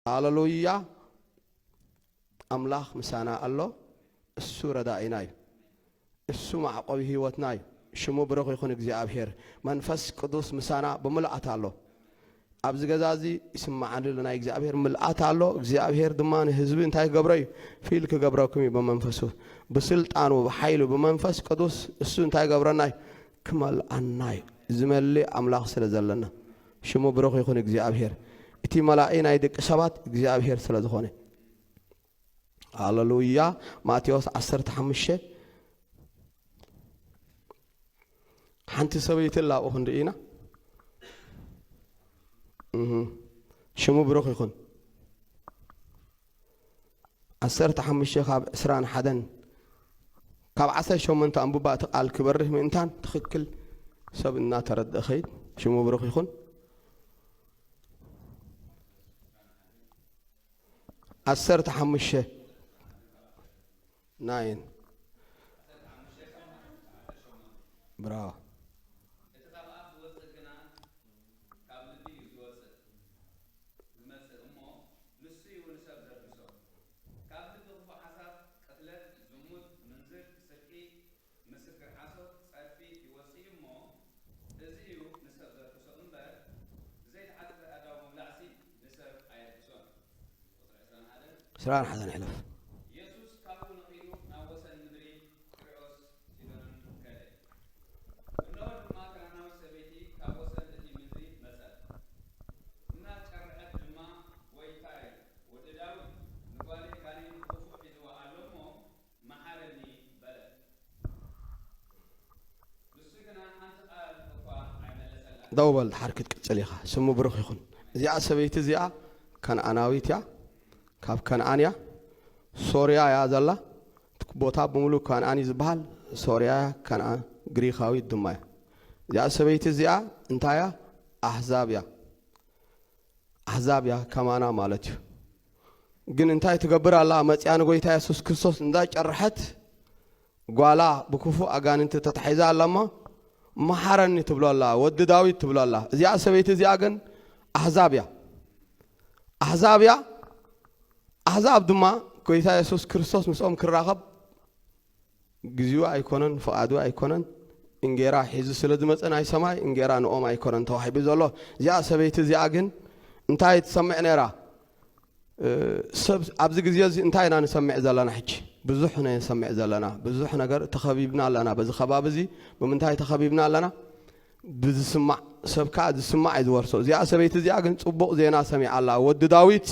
ሃሌሉያ። ኣምላኽ ምሳና ኣሎ። እሱ ረዳኢና እዩ። እሱ መዕቆቢ ህይወትና እዩ። ሽሙ ብሩኽ ይኹን እግዚኣብሔር። መንፈስ ቅዱስ ምሳና ብምልኣት ኣሎ። ኣብዚ ገዛ እዚ ይስምዓኒ ኣሎ፣ ናይ እግዚኣብሔር ምልኣት ኣሎ። እግዚኣብሔር ድማ ንህዝቢ እንታይ ክገብሮ እዩ? ፊል ክገብረኩም እዩ ብመንፈሱ። ብስልጣኑ፣ ብሓይሉ፣ ብመንፈስ ቅዱስ እሱ እንታይ ገብረና እዩ? ክመልኣና እዩ። ዝመልእ ኣምላኽ ስለ ዘለና ሽሙ ብሩኽ ይኹን እግዚኣብሔር። እቲ መላኢ ናይ ደቂ ሰባት እግዚኣብሔር ስለ ዝኾነ። ሃሌሉያ። ማቴዎስ ዓሰርተ ሓሙሽተ ሓንቲ ሰበይቲ ኣላ ኣብኡ ክንርኢ ኢና። እህ። ሽሙ ብሩኽ ይኹን። ዓሰርተ ሓሙሽተ ካብ ዕስራን ሓደን ካብ ዓሰርተ ሸሞንተ ኣንብባ እቲ ቃል ክበርህ ምእንታን ትኽክል ሰብ እናተረድአ ኸይድ። ሽሙ ብሩኽ ይኹን። ዓሰርተ ሓሙሽተ ናይን። ብራቮ። ካብ ልቢ እዩ ዝወጽእ፣ ዝመጽእ እሞ፣ ንሱ እዩ ንሰብ ዘርክሶ። ካብ ልቢ ክፉእ ሓሳብ፣ ቅትለት፣ ዝሙት፣ ምንዝር፣ ስርቂ፣ ምስክር ሓሶት፣ ጸርፊ ይወጽእ እዩ እሞ፣ እዚ እዩ ንሰብ ዘርክሶ እምበር፣ ብዘይተሓጽበ ኣእዳው ምብላዕሲ ንሰብ ኣየርክሶን። ቁጽሪ ዕስራን ሓደን። ዕስራን ሓደን ሕለፍ። የሱስ ካብኡ ነቒሉ ናብ ወሰን ምድሪ ጢሮስ ሲዶንን ከደ። እነሆ ድማ ከነዓናዊት ሰበይቲ ካብ ወሰን እቲ ምድሪ መጸት። እናጨርሐት ድማ፣ "ጐይታይ፣ ወዲ ዳዊት፣ ንጓለይ ጋኔን ብኽፉእ ሒዝዋ ኣሎ እሞ፣ መሓረኒ" በለት። ንሱ ግና ሓንቲ ቃል እኳ ኣይመለሰላን። ደው በል፣ ድሓር ክትቅጽል ኢኻ። ስሙ ብሩኽ ይኹን። እዚኣ ሰበይቲ እዚኣ ከነኣናዊት እያ፣ ካብ ከነኣን እያ፣ ሶርያ እያ ዘላ። እቲ ቦታ ብምሉእ ከነኣን እዩ ዝበሃል። ሶርያ እያ፣ ከነኣን ግሪኻዊት ድማ እያ። እዚኣ ሰበይቲ እዚኣ እንታይ እያ? ኣህዛብ እያ። ኣህዛብ እያ፣ ከማና ማለት እዩ። ግን እንታይ ትገብር ኣላ? መጽያ ንጎይታ የሱስ ክርስቶስ እንዳጨርሐት ጓላ ብክፉእ ኣጋንንቲ ተታሒዛ ኣላ እሞ፣ "መሓረኒ" ትብሎ ኣላ፣ "ወዲ ዳዊት" ትብሎ ኣላ። እዚኣ ሰበይቲ እዚኣ ግን ኣህዛብ እያ። ኣህዛብ እያ። ኣህዛብ ድማ ጎይታ የሱስ ክርስቶስ ምስኦም ክራኸብ ግዜኡ ኣይኮነን፣ ፍቓዱ ኣይኮነን። እንጌራ ሒዙ ስለ ዝመጸ ናይ ሰማይ እንጌራ ንኦም ኣይኮነን ተዋሂቡ ዘሎ። እዚኣ ሰበይቲ እዚኣ ግን እንታይ ትሰምዕ ነይራ? እ፣ ሰብ ኣብዚ ግዜ እዚ እንታይ ኢና ንሰምዕ ዘለና? ሕጂ ብዙሕ ኢና ንሰምዕ ዘለና፣ ብዙሕ ነገር ተኸቢብና ኣለና። በዚ ከባቢ እዚ ብምንታይ ተኸቢብና ኣለና? ብዝስማዕ ሰብ ከኣ ዝስማዕ እዩ ዝወርሶ። እዚኣ ሰበይቲ እዚኣ ግን ጽቡቕ ዜና ሰሚዓ ኣላ። ወዲ ዳዊት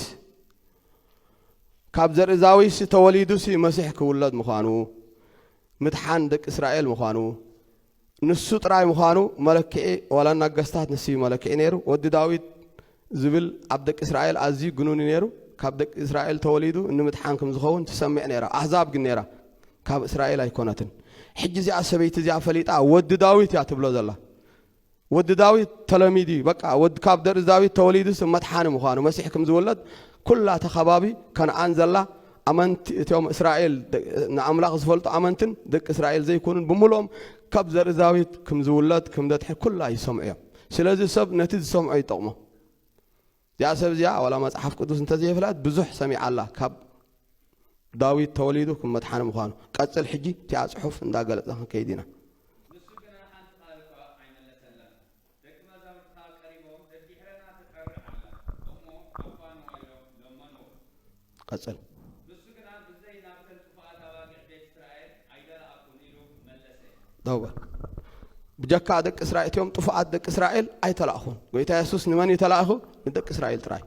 ካብ ዘርኢ ዳዊትሲ ተወሊዱሲ መሲሕ ክውለድ ምዃኑ፣ ምድሓን ደቂ እስራኤል ምዃኑ፣ ንሱ ጥራይ ምዃኑ መለክዒ፣ ዋላ ነገስታት ንሱ እዩ መለክዒ ነይሩ። ወዲ ዳዊት ዝብል ኣብ ደቂ እስራኤል ኣዝዩ ግኑን እዩ ነይሩ። ካብ ደቂ እስራኤል ተወሊዱ ንምድሓን ከም ዝኸውን ትሰምዕ ነይራ። ኣህዛብ ግን ነይራ፣ ካብ እስራኤል ኣይኮነትን። ሕጂ እዚኣ ሰበይቲ እዚኣ ፈሊጣ ወዲ ዳዊት እያ ትብሎ ዘላ። ወዲ ዳዊት ተለሚዱ እዩ። በቃ ወዲ፣ ካብ ደቂ ዳዊት ተወሊዱስ መድሓኒ ምዃኑ፣ መሲሕ ከም ዝውለድ ኩላ እታ ከባቢ ከነኣን ዘላ ኣመንቲ፣ እቲኦም እስራኤል ደ-፣ ንኣምላኽ ዝፈልጡ ኣመንትን ደቂ እስራኤል ዘይኮኑን ብምሉኦም ካብ ዘርኢ ዳዊት ከም ዝውለድ ከም ዘድሕን ኩላ ይሰምዑ እዮም። ስለዚ ሰብ ነቲ ዝሰምዖ ይጠቕሞ። እዚኣ ሰብ እዚኣ ዋላ መጽሓፍ ቅዱስ እንተዘይፍላት ብዙሕ ሰሚዓ ኣላ፣ ካብ ዳዊት ተወሊዱ ከም መድሓኒ ምዃኑ። ቀጽል፣ ሕጂ እቲኣ ጽሑፍ እንዳገለጽና ክንከይድ ኢና። ንሱ ግና ሓንቲ ቃል እኳ ኣይመለሰላን። ደቂ መዛሙርትኻ ቀሪቦም፣ "ደድሕረና ትጠርዕ ኣላ እሞ፣ ኣፋንዋ" ኢሎም ለመንዎ። ቀጽል። ንሱ ግና፣ "ብዘይ ናብተን ጥፉኣት ኣባጊዕ ቤት እስራኤል ኣይደለኣኩን" ኢሉ መለሰ። ደው በል። ብጀካ ደቂ እስራኤል፣ እቲኦም ጥፉኣት ደቂ እስራኤል ኣይተላእኹን። ጎይታ የሱስ ንመን እዩ ተላእኹ? ንደቂ እስራኤል ጥራይ።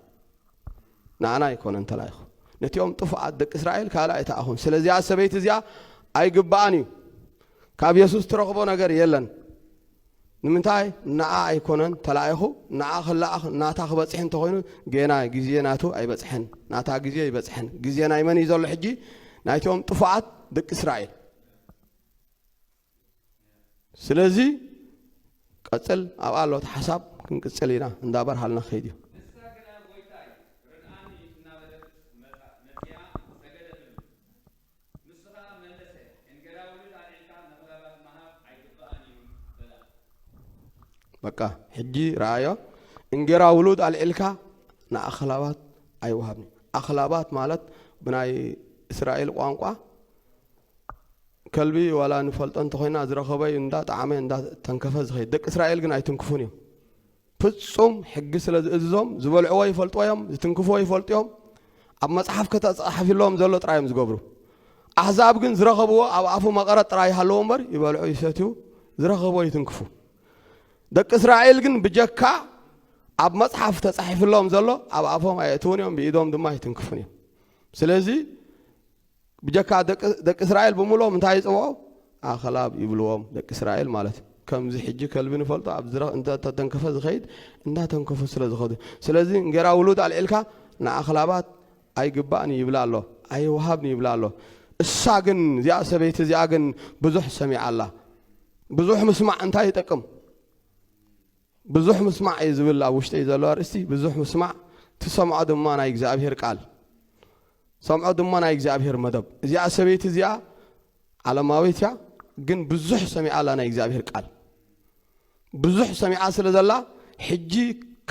ንኣና ኣይኮነን ተላኢኹ። ነቲኦም ጥፉኣት ደቂ እስራኤል ካልእ ኣይተኣኹን። ስለዚኣ ሰበይቲ እዚኣ ኣይግባኣን እዩ። ካብ የሱስ ትረኽቦ ነገር የለን። ንምንታይ? ንኣ ኣይኮነን ተላኢኹ። ንኣ ክለኣኽ፣ ናታ ክበጽሕ እንተኾይኑ፣ ጌና ግዜ ናቱ ኣይበጽሐን። ናታ ግዜ ይበጽሐን። ግዜ ናይ መን እዩ ዘሎ ሕጂ? ናይቲኦም ጥፉኣት ደቂ እስራኤል። ስለዚ ቀጽል፣ ኣብኣ ኣሎ እቲ ሓሳብ፣ ክንቅጽል ኢና፣ እንዳበርሃልና ክኸይድ እዩ። ንሳ ግና፣ "ጐይታይ፣ ርድኣኒ" እናበለት መጻ-፣ መጺኣ ሰገደትሉ። ንሱ ኸኣ መለሰ፣ "እንጌራ ውሉድ ኣልዒልካ ነኽላባት ምሃብ ኣይግባእን እዩ" በላ። በቃ፣ ሕጂ ረኣዮ፣ እንጌራ ውሉድ ኣልዒልካ ንኣኽላባት ኣይወሃብን እዩ። ኣኽላባት ማለት ብናይ እስራኤል ቋንቋ ከልቢ ዋላ ንፈልጦ እንተኾይና ዝረኸበ እዩ እንዳ ጣዕመ እንዳ ተንከፈ ዝኸይድ። ደቂ እስራኤል ግን ኣይትንክፉን እዮም። ፍጹም ሕጊ ስለ ዝእዝዞም ዝበልዕዎ ይፈልጥዎ እዮም፣ ዝትንክፍዎ ይፈልጡ እዮም። ኣብ መጽሓፍ ከተጻሓፊሎም ዘሎ ጥራይ እዮም ዝገብሩ። ኣህዛብ ግን ዝረኸብዎ ኣብ ኣፉ መቐረት ጥራይ ይሃልዎ እምበር ይበልዑ ይሰትዩ፣ ዝረኸብዎ ይትንክፉ። ደቂ እስራኤል ግን ብጀካ ኣብ መጽሓፍ ተጻሒፍሎም ዘሎ ኣብ ኣፎም ኣየእትውን እዮም፣ ብኢዶም ድማ ኣይትንክፉን እዮም። ስለዚ ብጀካ ደቂ ደቂ እስራኤል ብምልኦም እንታይ ይጽውዑ? ኣኽላብ ይብልዎም ደቂ እስራኤል ማለት እዩ። ከምዚ ሕጂ ከልቢ ንፈልጦ ኣብ ዝረ እንተ ተተንከፈ ዝኸይድ እንዳተንከፉ ስለ ዝኸዱ። ስለዚ እንጌራ ውሉድ ኣልዒልካ ንኣኽላባት ኣይግባእን ይብላ ኣሎ፣ ኣይወሃብን ይብላ ኣሎ። እሳ ግን እዚኣ ሰበይቲ እዚኣ ግን ብዙሕ ሰሚዓ ኣላ። ብዙሕ ምስማዕ እንታይ ይጠቅም? ብዙሕ ምስማዕ እዩ ዝብል ኣብ ውሽጠይ ዘሎ ኣርእስቲ፣ ብዙሕ ምስማዕ ትሰምዖ ድማ ናይ እግዚኣብሔር ቃል፣ ሰምዖ ድማ ናይ እግዚኣብሔር መደብ። እዚኣ ሰበይቲ እዚኣ ዓለማዊት እያ፣ ግን ብዙሕ ሰሚዓ ኣላ ናይ እግዚኣብሔር ቃል። ብዙሕ ሰሚዓ ስለ ዘላ ሕጂ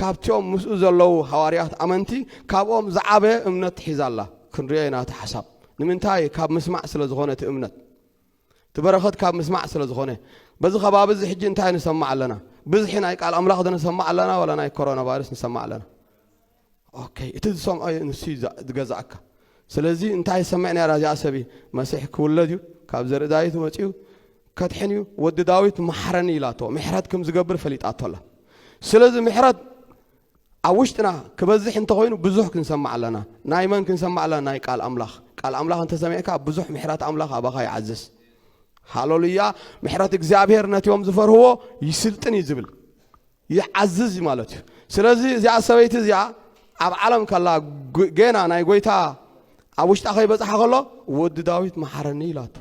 ካብቲኦም ምስኡ ዘለዉ ሃዋርያት ኣመንቲ ካብኦም ዝዓበየ እምነት ሒዛ ኣላ። ክንሪኦ ኢና እቲ ሓሳብ። ንምንታይ? ካብ ምስማዕ ስለ ዝኾነ እቲ እምነት። እቲ በረኸት ካብ ምስማዕ ስለ ዝኾነ። በዚ ከባቢ እዚ ሕጂ እንታይ ንሰማዕ ኣለና? ብዝሒ ናይ ቃል ኣምላኽ ዶ ንሰማዕ ኣለና ዋላ ናይ ኮሮና ቫይረስ ንሰማዕ ኣለና? ኦኬ፣ እቲ ዝሰምዖ እዩ ንሱ እዩ ዛ- ዝገዛእካ። ስለዚ እንታይ ይሰምዕ ነይራ እዚኣ ሰብ እዩ? መሲሕ ክውለድ እዩ፣ ካብ ዘርኢ ዳዊት መጺኡ ከድሕን እዩ፣ ወዲ ዳዊት መሓረኒ ኢላቶ። ምሕረት ከም ዝገብር ፈሊጣቶ ኣላ። ስለዚ ምሕረት ኣብ ውሽጥና ክበዝሕ እንተኾይኑ ብዙሕ ክንሰማዕ ኣለና። ናይ መን ክንሰማዕ ኣለና? ናይ ቃል ኣምላኽ። ቃል ኣምላኽ እንተሰሚዕካ ብዙሕ ምሕረት ኣምላኽ ኣባኻ ይዓዝዝ። ሃሌሉያ! ምሕረት እግዚኣብሔር ነቲኦም ዝፈርህዎ ይስልጥን እዩ ዝብል፣ ይዓዝዝ እዩ ማለት እዩ። ስለዚ እዚኣ ሰበይቲ እዚኣ ኣብ ዓለም ከላ ግ- ጌና ናይ ጎይታ ኣብ ውሽጣ ከይበጽሓ ከሎ ወዲ ዳዊት መሓረኒ ኢላቶ።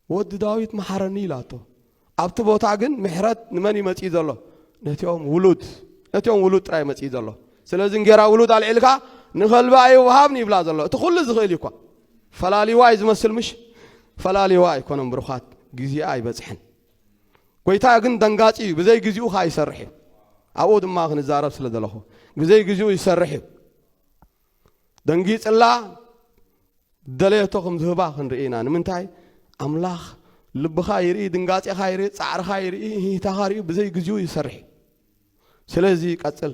ወዲ ዳዊት መሓረኒ ኢላቶ። ኣብቲ ቦታ ግን ምሕረት ንመን እዩ መጺኡ ዘሎ? ነቲኦም ውሉድ፣ ነቲኦም ውሉድ ጥራይ መጺኡ ዘሎ። ስለዚ እንጌራ ውሉድ ኣልዒልካ ንኸልቢ ኣይወሃብን ይብላ ዘሎ። እቲ ኩሉ ዝኽእል እዩ እኳ። ፈላሊዋ እዩ ዝመስል ምሽ? ፈላሊዋ ኣይኮነን ብሩኻት፣ ግዜኣ ኣይበጽሐን። ጎይታ ግን ደንጋጺ እዩ፣ ብዘይ ግዜኡ ኸኣ ይሰርሕ እዩ። ኣብኡ ድማ ክንዛረብ ስለ ዘለኹ ብዘይ ግዜኡ ይሰርሕ እዩ። ደንጊጽላ ደለየቶ ከም ዝህባ ክንርኢ ኢና። ንምንታይ? ኣምላኽ ልብኻ ይርኢ፣ ድንጋጼኻ ይርኢ፣ ጻዕርኻ ይርኢ፣ ሂህታኻ ይርኢ፣ ብዘይ ግዜኡ ይሰርሕ እዩ። ስለዚ ቀጽል።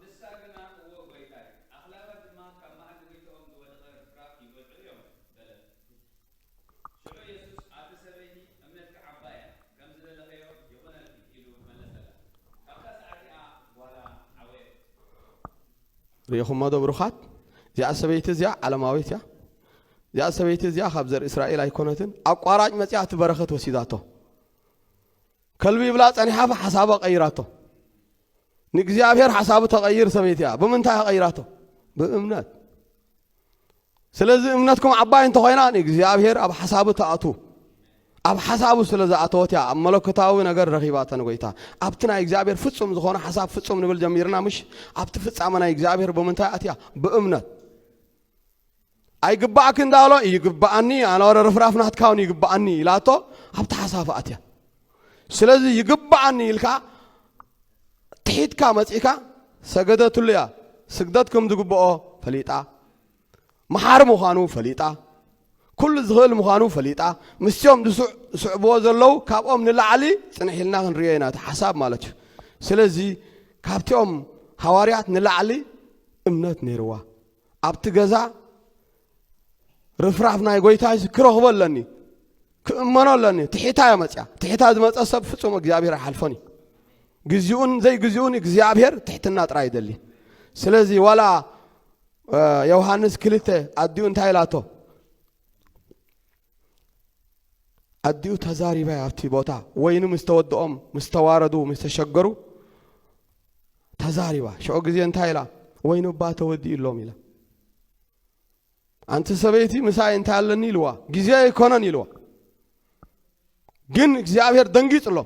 ንሳ ግና፣ እወ ጐይታይ፣ ኣኽላባት ድማ ካብ መኣዲ ጐይትኦም ዝወደቐ ርፍራፍ ይበልዑ እዮም በለት። ሽዑ የሱስ፣ ኣቲ ሰበይቲ፣ እምነትኪ ዓባይ እያ፣ ከም ዝደለኽዮ ይኹነልኪ ኢሉ መለሰላ። ካብታ ሰዓት እቲኣ ጓላ ዓወየት። ርኢኹሞ ዶ ብሩኻት? እዚኣ ሰበይቲ እዚኣ ዓለማዊት እያ። እዚኣ ሰበይቲ እዚኣ ካብ ዘርኢ እስራኤል ኣይኮነትን። ኣቋራጭ መጺኣ እቲ በረኸት ወሲዳቶ። ከልቢ ይብላ ጸኒሓ ሓሳባ ቀይራቶ። ንእግዚኣብሔር ሓሳቡ ተቐይር ሰበይቲ እያ። ብምንታይ ቀይራቶ? ብእምነት። ስለዚ እምነትኩም ዓባይ እንተኾይና ንእግዚኣብሔር ኣብ ሓሳቡ ትኣቱ። ኣብ ሓሳቡ ስለ ዝኣተወት እያ ኣብ መለኮታዊ ነገር ረኺባቶ ንጎይታ። ኣብቲ ናይ እግዚኣብሔር ፍጹም ዝኾነ ሓሳብ ፍጹም ንብል ጀሚርና ምሽ? ኣብቲ ፍጻመ ናይ እግዚኣብሔር ብምንታይ ኣትያ? ብእምነት። ኣይግባእኪ እንዳበሎ ይግባኣኒ፣ ኣነ ወረ ርፍራፍ ናትካ እውን ይግባኣኒ ኢላቶ ኣብቲ ሓሳብ ኣትያ። ስለዚ ይግባኣኒ ኢልካ ትሒትካ መጺእካ ሰገደትሉ እያ። ስግደት ከም ዝግብኦ ፈሊጣ፣ መሓሪ ምዃኑ ፈሊጣ፣ ኩሉ ዝኽእል ምዃኑ ፈሊጣ፣ ምስቲኦም ዝስዕ- ዝስዕብዎ ዘለዉ ካብኦም ንላዕሊ ጽንሕ ኢልና ክንርእዮ ኢና እቲ ሓሳብ ማለት እዩ። ስለዚ ካብቲኦም ሃዋርያት ንላዕሊ እምነት ነይርዋ። ኣብቲ ገዛ ርፍራፍ ናይ ጎይታ የሱስ ክረኽቦ ኣለኒ፣ ክእመኖ ኣለኒ። ትሒታ እያ መጽያ። ትሒታ ዝመጸ ሰብ ፍጹም እግዚኣብሔር ኣይሓልፎን እዩ። ግዜኡን ዘይግዜኡን እግዚኣብሔር ትሕትና ጥራይ ይደሊ። ስለዚ ዋላ እ፣ ዮሃንስ ክልተ ኣዲኡ እንታይ ኢላቶ? ኣዲኡ ተዛሪባ እያ ኣብቲ ቦታ ወይኑ ምስ ተወድኦም፣ ምስ ተዋረዱ፣ ምስ ተሸገሩ ተዛሪባ። ሽዑ ግዜ እንታይ ኢላ? ወይኑ እባ ተወዲኡ ኣሎም ኢላ። ኣንቲ ሰበይቲ ምሳይ እንታይ ኣለኒ ኢልዋ፣ ግዜ ኣይኮነን ኢልዋ። ግን እግዚኣብሔር ደንጊጽ ኣሎ።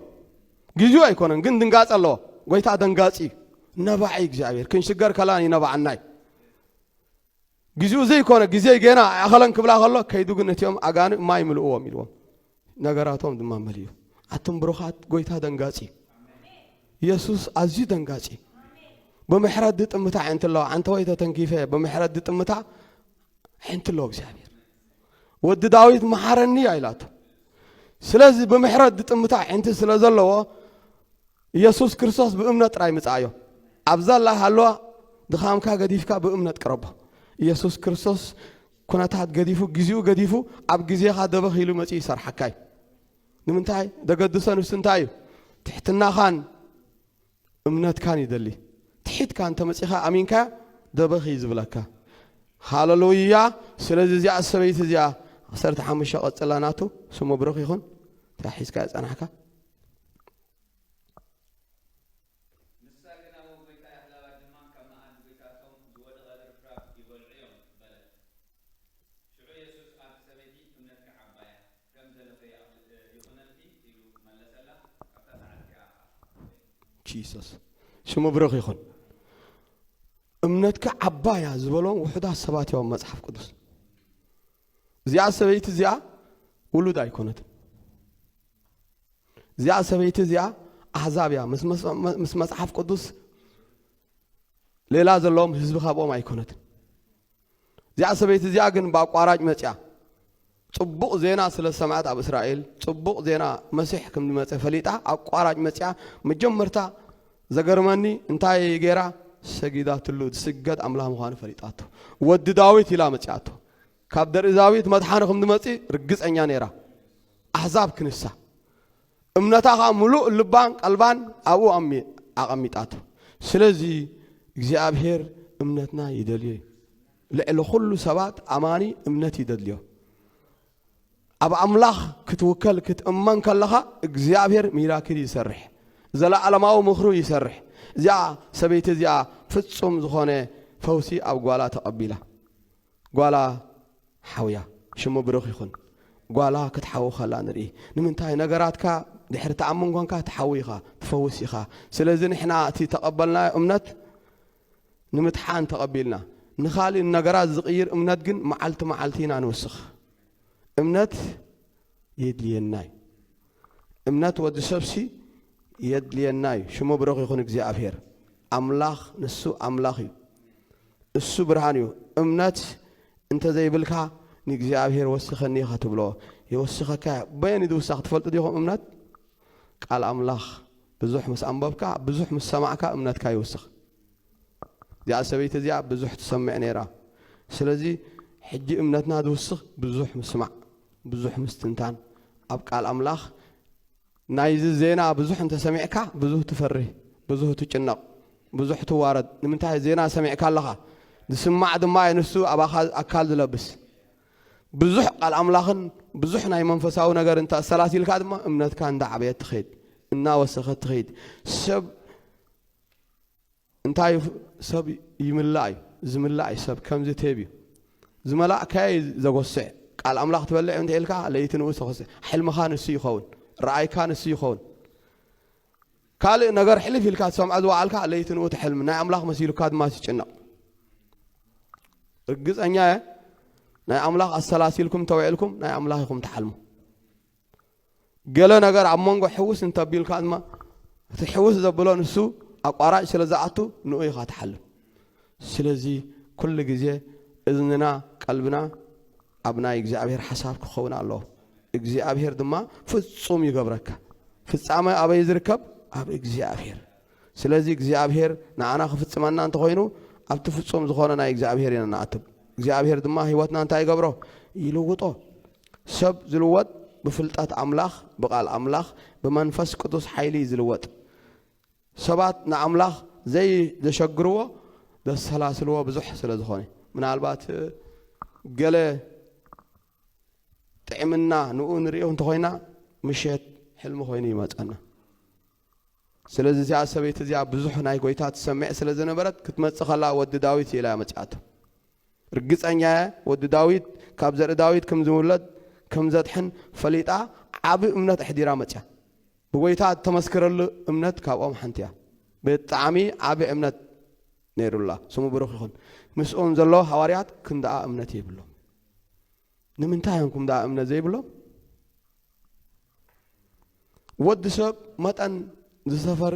ግዜኡ ኣይኮነን ግን ድንጋጽ ኣለዎ። ጎይታ ደንጋጺ እዩ። ነባዒ እግዚኣብሔር ክንሽገር ከላን ይነባዓና እዩ። ግዜኡ ዘይኮነ ግዜ ገና ኣይኣኸለን ክብላ ከሎ ከይዱ ግን ነቲኦም ኣጋንእ ማይ ምልእዎም ኢልዎም። ነገራቶም ድማ መሊኡ። ኣቱም ብሩኻት ጎይታ ደንጋጺ እዩ። የሱስ ኣዝዩ ደንጋጺ እዩ። ብምሕረት ድጥምታ ኣዒንቲ ኣለዋ። ኣንተ ወይ ተተንኪፈ ብምሕረት ድጥምታ ኣዒንቲ ኣለዎ እግዚኣብሔር። ወዲ ዳዊት መሓረኒ እያ ኢላቶ። ስለዚ ብምሕረት ድጥምታ ኣዒንቲ ስለ ዘለዎ ኢየሱስ ክርስቶስ ብእምነት ጥራይ ምጽኣዮ። ኣብዛ ኣላ ሃለዋ ድኻምካ ገዲፍካ ብእምነት ቅረቦ። ኢየሱስ ክርስቶስ ኩነታት ገዲፉ፣ ግዜኡ ገዲፉ፣ ኣብ ግዜኻ ደበኽ ኢሉ መጺኡ ይሰርሓካ እዩ። ንምንታይ? ደገድሶ ንሱ እንታይ እዩ? ትሕትናኻን እምነትካን ይደሊ። ትሒትካ እንተመጺኻ ኣሚንካ ደበኺ እዩ ዝብለካ። ሃለሉያ። ስለዚ እዚኣ ሰበይቲ እዚኣ ዓሰርተ ሓሙሽተ ቀጽላ ናቱ ስሙ ብሩኽ ይኹን። እታ ሒዝካ ጸናሕካ። ንሳ ግን ኣብ ጎይታ ኣህዛባት ድማ ካብ መኣዲ ጎይታቶም ዝወደቐ ርፍራፍ ይበልዑ እዮም በለት። ሽዑ የሱስ ኣብቲ ሰበይቲ እምነትኪ ዓባያ ከም ዘለኺ ይኹነልኪ ኢሉ መለሰላ። ካብታ ሰዓት እቲኣ ኸኣ ጂሰስ ሽሙ ብሩኽ ይኹን። እምነትካ ዓባያ ዝበሎም ውሑዳት ሰባት እዮም ኣብ መጽሓፍ ቅዱስ። እዚኣ ሰበይቲ እዚኣ ውሉድ ኣይኮነትን። እዚኣ ሰበይቲ እዚኣ ኣህዛብ እያ። ምስ መጽ- ምስ መጽሓፍ ቅዱስ ሌላ ዘለዎም ህዝቢ ካብኦም ኣይኮነትን። እዚኣ ሰበይቲ እዚኣ ግን ብኣቋራጭ መጽያ ጽቡቕ ዜና ስለ ዝሰምዐት ኣብ እስራኤል ጽቡቕ ዜና መሲሕ ከም ዝመጸ ፈሊጣ ኣቋራጭ መጽያ። መጀመርታ ዘገርመኒ እንታይ ገይራ? ሰጊዳትሉ። ዝስገድ ኣምላኽ ምዃኑ ፈሊጣቶ። ወዲ ዳዊት ኢላ መጽያቶ። ካብ ደርኢ ዳዊት መድሓኒ ከም ዝመጽእ ርግጸኛ ነይራ። ኣሕዛብ ክንሳ እምነታ ኸኣ ምሉእ ልባን ቀልባን ኣብኡ ኣሚ- ኣቐሚጣቶ። ስለዚ እግዚኣብሔር እምነትና ይደልዮ እዩ። ልዕሊ ኩሉ ሰባት ኣማኒ እምነት ይደልዮ። ኣብ ኣምላኽ ክትውከል ክትእመን ከለኻ እግዚኣብሔር ሚራክል ይሰርሕ። ዘለዓለማዊ ምኽሩ ይሰርሕ። እዚኣ ሰበይቲ እዚኣ ፍጹም ዝኾነ ፈውሲ ኣብ ጓላ ተቐቢላ። ጓላ ሓውያ ሽሙ ብሩኽ ይኹን። ጓላ ክትሓዊ ከላ ንርኢ። ንምንታይ? ነገራትካ ድሕሪ ተኣምን ኮንካ ትሓዊ ኢኻ፣ ትፈውስ ኢኻ። ስለዚ ንሕና እቲ ተቐበልናዮ እምነት ንምድሓን ተቐቢልና፣ ንኻልእ ነገራት ዝቕይር እምነት ግን መዓልቲ መዓልቲ ኢና ንውስኽ። እምነት የድልየና እዩ። እምነት ወዲ ሰብሲ የድልየና እዩ። ሽሙ ብሩኽ ይኹን እግዚኣብሔር። ኣምላኽ ንሱ ኣምላኽ እዩ። እሱ ብርሃን እዩ። እምነት እንተዘይብልካ ንእግዚኣብሔር ወስኸኒ ኢኻ ትብሎ። የወስኸካ እዩ። በየን እዩ ዝውሳኽ ትፈልጡ ዲኹም? እምነት ቃል ኣምላኽ ብዙሕ ምስ ኣንበብካ፣ ብዙሕ ምስ ሰማዕካ እምነትካ ይውስኽ። እዚኣ ሰበይቲ እዚኣ ብዙሕ ትሰምዕ ነይራ። ስለዚ ሕጂ እምነትና ዝውስኽ ብዙሕ ምስማዕ፣ ብዙሕ ምስትንታን ኣብ ቃል ኣምላኽ። ናይዚ ዜና ብዙሕ እንተሰሚዕካ ብዙህ ትፈርህ፣ ብዙህ ትጭነቕ፣ ብዙሕ ትዋረድ። ንምንታይ? ዜና ሰሚዕካ ኣለኻ። ዝስማዕ ድማ እዩ ንሱ ኣባኻ ኣካል ዝለብስ። ብዙሕ ቃል ኣምላኽን ብዙሕ ናይ መንፈሳዊ ነገር እንተ ኣሰላሲልካ ድማ እምነትካ እንዳዓበየት ትኸይድ፣ እናወሰኸት ትኸይድ። ሰብ እንታይ እዩ? ሰብ ይምላእ እዩ። ዝምላእ እዩ። ሰብ ከምዚ ቴብ እዩ። ዝመላእካዮ እዩ ዘጎስዕ። ቃል ኣምላኽ ትበልዕ እንተ ኢልካ ለይቲ ንኡ ተኸስዕ። ሕልምኻ ንሱ ይኸውን። ረኣይካ ንሱ ይኸውን። ካልእ ነገር ሕልፍ ኢልካ ትሰምዖ ዝወዓልካ ለይቲ ንኡ ትሕልም። ናይ ኣምላኽ መሲሉካ ድማ ትጭነቕ። ርግጸኛ እየ፣ ናይ ኣምላኽ ኣሰላሲልኩም ተውዒልኩም ናይ ኣምላኽ ኢኹም ትሓልሙ። ገለ ነገር ኣብ መንጎ ሕውስ እንተቢልካ ድማ እቲ ሕውስ ዘብሎ ንሱ ኣቋራጭ ስለ ዝኣቱ ንኡ ኢኻ ትሓልም። ስለዚ ኩሉ ግዜ እዝንና፣ ቀልብና ኣብ ናይ እግዚኣብሔር ሓሳብ ክኸውን ኣለዎ። እግዚኣብሔር ድማ ፍጹም ይገብረካ። ፍጻመ ኣበይ ዝርከብ? ኣብ እግዚኣብሔር። ስለዚ እግዚኣብሔር ንዓና ክፍጽመና እንተኾይኑ ኣብቲ ፍጹም ዝኾነ ናይ እግዚኣብሔር ኢና ንኣትብ። እግዚኣብሔር ድማ ህይወትና እንታይ ይገብሮ? ይልውጦ። ሰብ ዝልወጥ ብፍልጠት ኣምላኽ፣ ብቓል ኣምላኽ፣ ብመንፈስ ቅዱስ ሓይሊ እዩ ዝልወጥ። ሰባት ንኣምላኽ ዘይ ዘሸግርዎ ዘሰላስልዎ ብዙሕ ስለ ዝኾነ፣ ምናልባት ገለ ጥዕምና ንኡ ንርእዮ እንተኾይና ምሸት ሕልሚ ኮይኑ ይመጸና። ስለዚ እዚኣ ሰበይቲ እዚኣ ብዙሕ ናይ ጎይታ ትሰምዕ ስለ ዝነበረት ክትመጽእ ከላ ወዲ ዳዊት ኢላ እያ መጺኣቶ። ርግጸኛ እየ ወዲ ዳዊት ካብ ዘርኢ ዳዊት ከም ዝውለድ ከም ዘድሕን ፈሊጣ ዓቢ እምነት ኣሕዲራ መጽያ። ብጎይታ እተመስክረሉ እምነት ካብኦም ሓንቲ እያ። ብጣዕሚ ዓቢ እምነት ነይሩላ። ስሙ ብሩኽ ይኹን። ምስኦም ዘሎ ሃዋርያት ክንደኣ እምነት የብሎም። ንምንታይ እዮም ክንደኣ እምነት ዘይብሎም? ወዲ ሰብ መጠን ዝሰፈር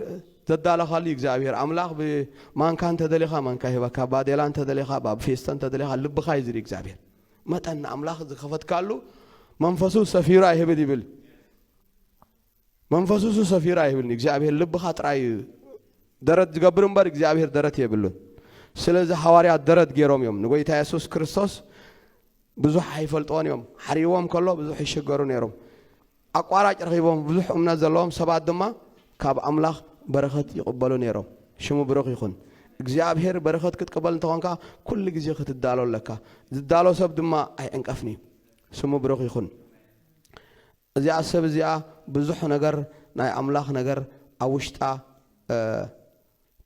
ዘዳለኻሉ እዩ እግዚኣብሔር ኣምላኽ። ብማንካ እንተደሊኻ ማንካ ይህበካ፣ ባዴላ እንተደሊኻ፣ ብፌስቶ እንተደሊኻ፣ ልብኻ እዩ ዝርኢ እግዚኣብሔር። መጠን ንኣምላኽ ዝኸፈትካሉ መንፈሱ ሰፊሩ ኣይህብን ይብል። መንፈሱ እሱ ሰፊሩ ኣይህብን። እግዚኣብሔር ልብኻ ጥራይ እዩ ደረት ዝገብር እምበር እግዚኣብሔር ደረት የብሉን። ስለዚ ሃዋርያት ደረት ገይሮም እዮም ንጎይታ የሱስ ክርስቶስ። ብዙሕ ኣይፈልጥዎን እዮም። ሓሪዎም ከሎ ብዙሕ ይሽገሩ ነይሮም። ኣቋራጭ ረኺቦም ብዙሕ እምነት ዘለዎም ሰባት ድማ ካብ ኣምላኽ በረኸት ይቕበሉ ነይሮም። ሽሙ ብሩኽ ይኹን። እግዚኣብሔር በረኸት ክትቅበል እንተኾንካ ኩሉ ግዜ ክትዳሎ ኣለካ። ዝዳሎ ሰብ ድማ ኣይዕንቀፍን እዩ። ስሙ ብሩኽ ይኹን። እዚኣ ሰብ እዚኣ ብዙሕ ነገር ናይ ኣምላኽ ነገር ኣብ ውሽጣ እ፣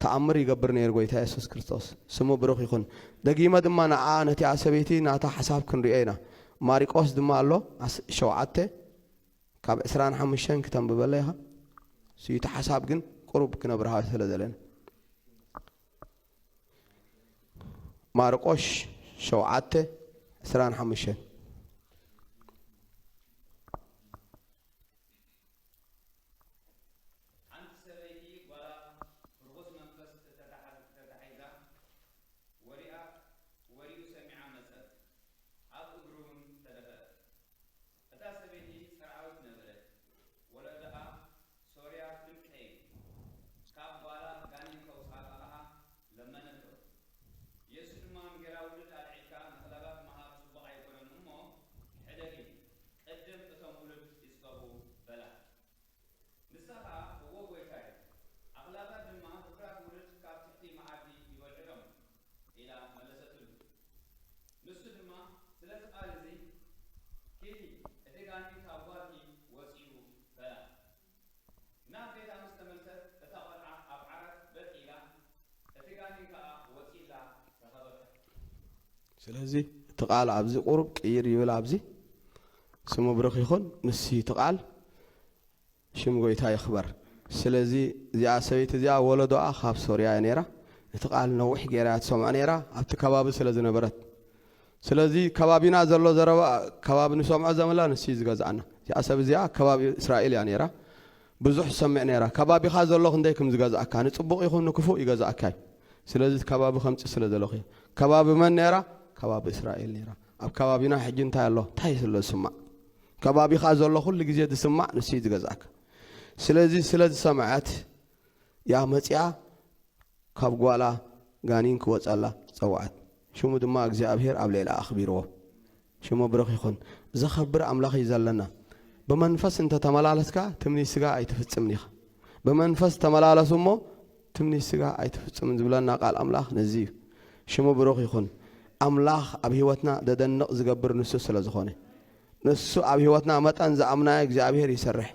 ተኣምር ይገብር ነይሩ ጎይታ የሱስ ክርስቶስ። ስሙ ብሩኽ ይኹን። ደጊመ ድማ ንዓ ነቲኣ ሰበይቲ ናታ ሓሳብ ክንሪኦ ኢና። ማሪቆስ ድማ ኣሎ ኣስ- ሸውዓተ ካብ ዕስራን ሓሙሽተን ክተንብበለ ኢኻ። ስዩቲ ሓሳብ ግን ቁሩብ ክነብርሃ ስለ ዘለና። ማርቆሽ ሸውዓተ ዕስራን ሓሙሽተን። ሓንቲ ሰበይቲ ጓላ ብርኹስ መንፈስ እተታሓዝ- እተታሒዛ ወዲኣ ወዲኡ ሰሚዓ መጸት፣ ኣብ እግሩ እውን ተደፍአት። እታ ሰበይቲ ጸርዓዊት ነበረት፣ ወለዶኣ ሶርያ ፍልቀይ ካብ ጓላ ጋኔን ከውጽኣላ ከኣ ለመነቶ። የሱስ ድማ ንጌራ ውሉድ ኣልዒልካ ንኣኽላባት ምሃብ ጽቡቕ ኣይኮነን እሞ ሕደጊ፣ ቅድም እቶም ውሉድ ይጽገቡ በላ። ንሳ ኸኣ እወ ጐይታይ፣ ኣኽላባት ድማ ፍርያት ውሉድ ካብ ትሕቲ መኣዲ ይበልዑ እዮም ኢላ መለሰትሉ። ንሱ ድማ ስለዚ ቃል እዚ ኪዲ፣ እቲ ጋኔን ካብ ጓልኪ ወጺኡ በላ። ናብ ቤታ ምስ ተመልሰት እታ ቖልዓ ኣብ ዓራት በጥ ኢላ እቲ ጋኔን ከኣ ወጺእላ ረኸበታ። ስለዚ እቲ ቃል ኣብዚ ቁሩብ ቅይር ይብል። ኣብዚ ስሙ ብሩኽ ይኹን። ንሲ እቲ ቃል ሽም ጎይታ ይኽበር። ስለዚ እዚኣ ሰበይቲ እዚኣ ወለዶኣ ካብ ሶርያ እያ ነይራ። እቲ ቃል ነዊሕ ገይራ እያ ትሰምዖ ነይራ ኣብቲ ከባቢ ስለ ዝነበረት። ስለዚ ከባቢና ዘሎ ዘረባ ከባቢ ንሰምዖ ዘመላ ንሲ እዩ ዝገዝኣና። እዚኣ ሰብ እዚኣ ከባቢ እስራኤል እያ ነይራ። ብዙሕ ትሰምዕ ነይራ። ከባቢኻ ዘሎ ክንደይ ከም ዝገዝኣካ፣ ንጽቡቕ ይኹን ንክፉእ ይገዝኣካ እዩ። ስለዚ እቲ ከባቢ ከምጽእ ስለ ዘለኹ እየ። ከባቢ መን ነይራ? ከባቢ እስራኤል ነይራ። ኣብ ከባቢና ሕጂ እንታይ ኣሎ? እንታይ ስለ ዝስማዕ? ከባቢኻ ዘሎ ኩሉ ግዜ ዝስማዕ ንሱ እዩ ዝገዝኣካ። ስለዚ ስለ ዝሰምዐት እያ መጺኣ ካብ ጓላ ጋኒን ክወጸላ ጸውዐት። ሽሙ ድማ እግዚኣብሔር ኣብ ልዕሊኣ ኣኽቢርዎ። ሽሙ ብሩኽ ይኹን። ዘኸብር ኣምላኽ እዩ ዘለና። ብመንፈስ እንተ ተመላለስካ ትምኒት ስጋ ኣይትፍጽምን ኢኻ። ብመንፈስ ተመላለሱ እሞ ትምኒት ስጋ ኣይትፍጽምን ዝብለና ቃል ኣምላኽ ነዚ እዩ። ሽሙ ብሩኽ ይኹን። ኣምላኽ ኣብ ህይወትና ደደንቕ ዝገብር ንሱ ስለ ዝኾነ፣ ንሱ ኣብ ህይወትና መጠን ዝኣምናዮ እግዚኣብሔር ይሰርሕ።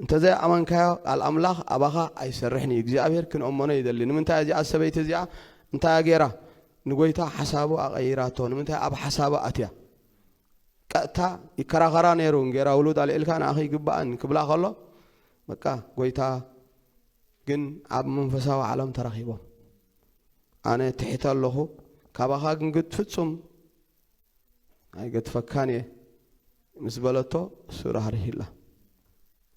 እንተዘይኣመንካዮ ቃል ኣምላኽ ኣባኻ ኣይሰርሕን እዩ። እግዚኣብሔር ክንእመኖ ይደሊ። ንምንታይ እዚኣ ሰበይቲ እዚኣ እንታይ ገይራ? ንጎይታ ሓሳቡ ኣቐይራቶ። ንምንታይ ኣብ ሓሳቡ ኣትያ? ቀጥታ ይከራኸራ ነይሩ። እንጌራ ውሉድ ኣልዒልካ ንኣኺ ይግባእን ክብላ ከሎ፣ በቃ ጎይታ ግን ኣብ መንፈሳዊ ዓለም ተራኺቦም። ኣነ ትሕተ ኣለኹ፣ ካባኻ ግን ግድ ፍጹም ኣይገድፈካን እየ ምስ በለቶ፣ እሱ ራህሪህላ።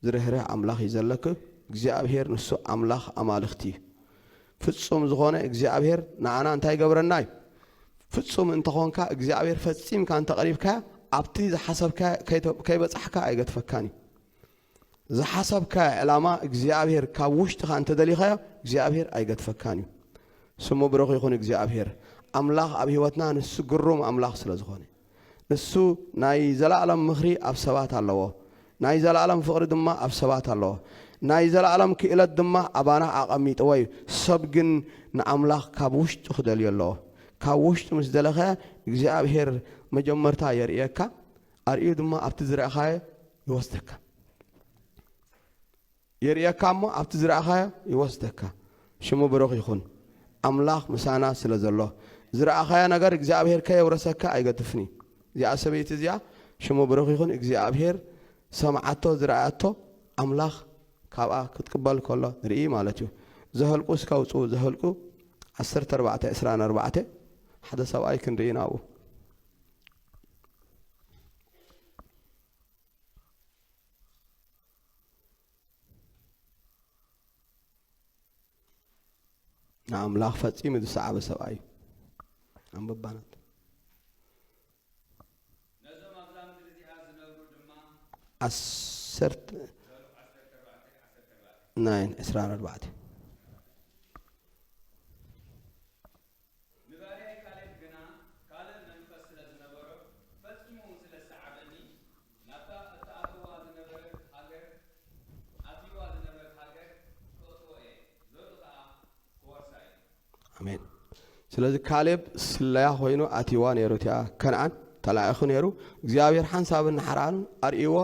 ዝርህርህ ኣምላኽ እዩ ዘለክ። እግዚኣብሔር ንሱ ኣምላኽ ኣማልኽቲ እዩ። ፍጹም ዝኾነ እግዚኣብሔር ንዓና እንታይ ይገብረና እዩ? ፍጹም እንተኾንካ፣ እግዚኣብሔር ፈጺምካ እንተቐሪብካዮ፣ ኣብቲ ዝሓሰብካዮ ከይተ-፣ ከይበጻሕካ ኣይገድፈካን እዩ። ዝሓሰብካዮ ዕላማ እግዚኣብሔር ካብ ውሽጥኻ እንተደሊኻዮ፣ እግዚኣብሔር ኣይገድፈካን እዩ። ስሙ ብሩኽ ይኹን እግዚኣብሔር። ኣምላኽ ኣብ ህይወትና ንሱ ግሩም ኣምላኽ ስለ ዝኾነ፣ ንሱ ናይ ዘለኣለም ምኽሪ ኣብ ሰባት ኣለዎ። ናይ ዘለኣለም ፍቕሪ ድማ ኣብ ሰባት ኣለዎ። ናይ ዘለኣለም ክእለት ድማ ኣባና ኣቐሚጥዎ እዩ። ሰብ ግን ንኣምላኽ ካብ ውሽጡ ክደልዮ ኣለዎ። ካብ ውሽጡ ምስ ደለኸ እግዚኣብሔር መጀመርታ የርእየካ፣ ኣርእዩ ድማ ኣብቲ ዝረኣኻዮ ይወስደካ። የርእየካ እሞ ኣብቲ ዝረኣኻዮ ይወስደካ። ሽሙ ብሩኽ ይኹን። ኣምላኽ ምሳና ስለ ዘሎ፣ ዝረኣኻዮ ነገር እግዚኣብሔር ከየውረሰካ ኣይገድፍን እዩ። እዚኣ ሰበይቲ እዚኣ ሽሙ ብሩኽ ይኹን፣ እግዚኣብሔር ሰምዓቶ፣ ዝረኣያቶ ኣምላኽ ካብኣ ክትቅበል ከሎ ንርኢ ማለት እዩ። ዘኍልቁ እስከ ኣውጽኡ፣ ዘኍልቁ ዓሰርተ ኣርባዕተ ዕስራን ኣርባዕተ፣ ሓደ ሰብኣይ ክንርኢ ናብኡ። ንኣምላኽ ፈጺሙ ዝሰዓበ ሰብኣይ እዩ። ኣንብባናት። ነዞም ኣብዛ ምድሪ እዚኣ ዝነብሩ ድማ ዓሰርተ፣ ዘሩግ ዓሰርተ ኣርባዕተ፣ ዓሰርተ ኣርባዕተ። ናይን ዕስራን ኣርባዕተ። ንባርያይ ካሌብ ግና ካልእ መንፈስ ስለ ዝነበሮ፣ ፈጺሙ እውን ስለ ዝሰዓበኒ፣ ናብታ እተኣትዋ ዝነበረት ሃገር፣ ኣትይዋ ዝነበረት ሃገር ክእትዎ እየ፣ ዘርኡ ኸኣ ክወርሳ እዩ። ኣሜን። ስለዚ ካሌብ ስለያ ኮይኑ ኣትይዋ ነይሩ፣ እቲኣ ከነዓን ተላኢኹ ነይሩ። እግዚኣብሔር ሓንሳብን ንሓራን ኣርእይዎ፣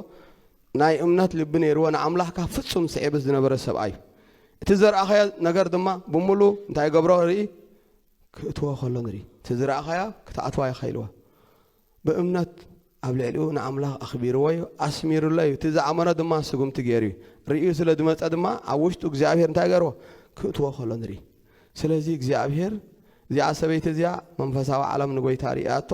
ናይ እምነት ልቢ ነይርዎ፣ ንኣምላኽ ካብ ፍጹም ስዒቡ ዝነበረ ሰብኣይ እዩ። እቲ ዘርኣኸዮ ነገር ድማ ብምሉ እንታይ ገብሮ ርኢ፣ ክእትዎ ከሎ ንርኢ። እቲ ዝረኣኸያ ክትኣትዋ ኢኻ ኢልዋ። ብእምነት ኣብ ልዕሊኡ ንኣምላኽ ኣኽቢርዎ እዩ፣ ኣስሚሩሎ እዩ። እቲ ዝኣመኖ ድማ ስጉምቲ ገይሩ እዩ። ርእዩ ስለ ዝመጸ ድማ ኣብ ውሽጡ እግዚኣብሔር እንታይ ገርዎ? ክእትዎ ከሎ ንርኢ። ስለዚ እግዚኣብሔር እዚኣ ሰበይቲ እዚኣ መንፈሳዊ ዓለም ንጎይታ ርእያቶ፣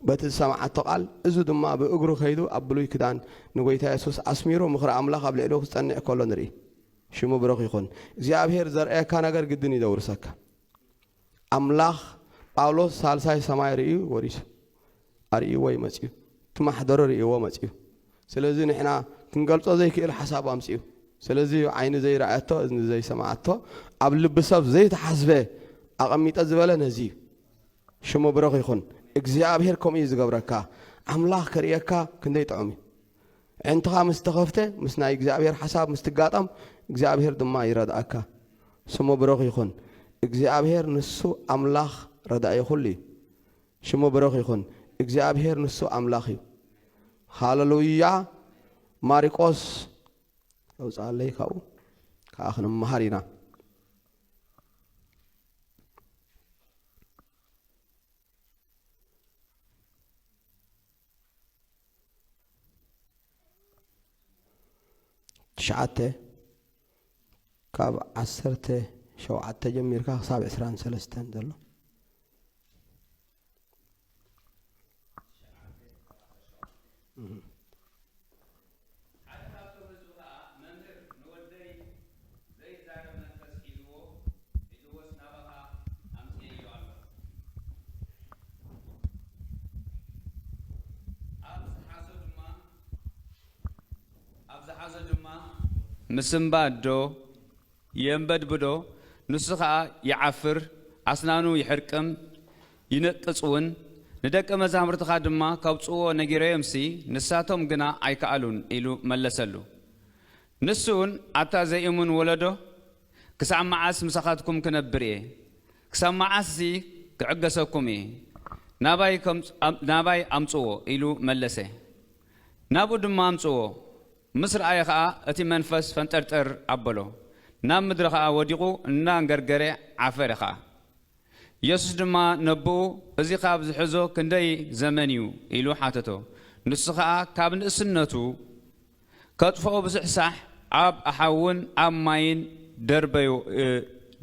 በቲ ዝሰምዓቶ ቃል፣ እዚ ድማ ብእግሩ ከይዱ ኣብ ብሉይ ክዳን ንጎይታ የሱስ ኣስሚሩ ምኽሪ ኣምላኽ ኣብ ልዕሊኡ ክጸንዕ ከሎ ንርኢ። ሽሙ ብሩኽ ይኹን። እግዚኣብሔር ዘርእየካ ነገር ግድን እዩ ዘውርሰካ። ኣምላኽ ጳውሎስ ሳልሳይ ሰማይ ርእዩ ወሪሱ፣ ኣርእይዎ እዩ መጺኡ። እቲ ማሕደሩ ርእይዎ መጺኡ። ስለዚ ንሕና ክንገልጾ ዘይክእል ሓሳብ ኣምጺኡ። ስለዚ ዓይኒ ዘይረኣየቶ፣ እዝኒ ዘይሰምዓቶ፣ ኣብ ልቢ ሰብ ዘይተሓስበ ኣቐሚጠ ዝበለ ነዚ እዩ። ሽሙ ብሩኽ ይኹን። እግዚኣብሔር ከምኡ እዩ ዝገብረካ። ኣምላኽ ከርእየካ ክንደይ ጥዑም እዩ። ኣዒንትኻ ምስ ተኸፍተ፣ ምስ ናይ እግዚኣብሔር ሓሳብ ምስ ትጋጠም፣ እግዚኣብሔር ድማ ይረድኣካ። ስሙ ብሩኽ ይኹን። እግዚኣብሔር ንሱ ኣምላኽ ረዳኢ ኩሉ እዩ። ሽሙ ብሩኽ ይኹን። እግዚኣብሔር ንሱ ኣምላኽ እዩ። ሃለሉያ። ማሪቆስ ኣውፅኣለይ፣ ካብኡ ከዓ ክንመሃር ኢና። ትሽዓተ፣ ካብ ዓሰርተ ሸውዓተ ጀሚርካ ክሳብ ዕስራን ሰለስተን ዘሎ። ሓደ ካብቶም ህዝቢ ኸኣ፣ መምህር፣ ንወደይ ዘይዛረብ መንፈስ ሒዝዎ፣ ሒዝዎስ ናባኻ ኣምጽኤዮ ኣሎ። ኣብ ዝሓዞ ድማ፣ ኣብ ዝሓዞ ድማ ምስንባድ ዶ የንበድብዶ፣ ንሱ ኸኣ ይዓፍር፣ ኣስናኑ ይሕርቅም፣ ይነቅጽ እውን። ንደቀ መዛሙርትኻ ድማ ከውጽእዎ ነጊረዮምሲ፣ ንሳቶም ግና ኣይከኣሉን ኢሉ መለሰሉ። ንሱ እውን፣ ኣታ ዘይእሙን ወለዶ፣ ክሳዕ መዓስ ምሳኻትኩም ክነብር እየ? ክሳብ መዓስሲ ክዕገሰኩም እየ? ናባይ ከም-፣ ናባይ ኣምጽዎ ኢሉ መለሰ። ናብኡ ድማ ኣምጽዎ። ምስ ረኣየ ኸኣ እቲ መንፈስ ፈንጠርጠር ኣበሎ። ናብ ምድሪ ኸኣ ወዲቑ እናንገርገረ ዓፈረ ኸኣ። የሱስ ድማ ነቦኡ፣ "እዚ ኻብ ዝሕዞ ክንደይ ዘመን እዩ?" ኢሉ ሓተቶ። ንሱ ኸኣ ካብ ንእስነቱ ከጥፍኦ ብዙሕ ሳሕ ኣብ ኣሓውን ኣብ ማይን ደርበዩ-፣ እ፣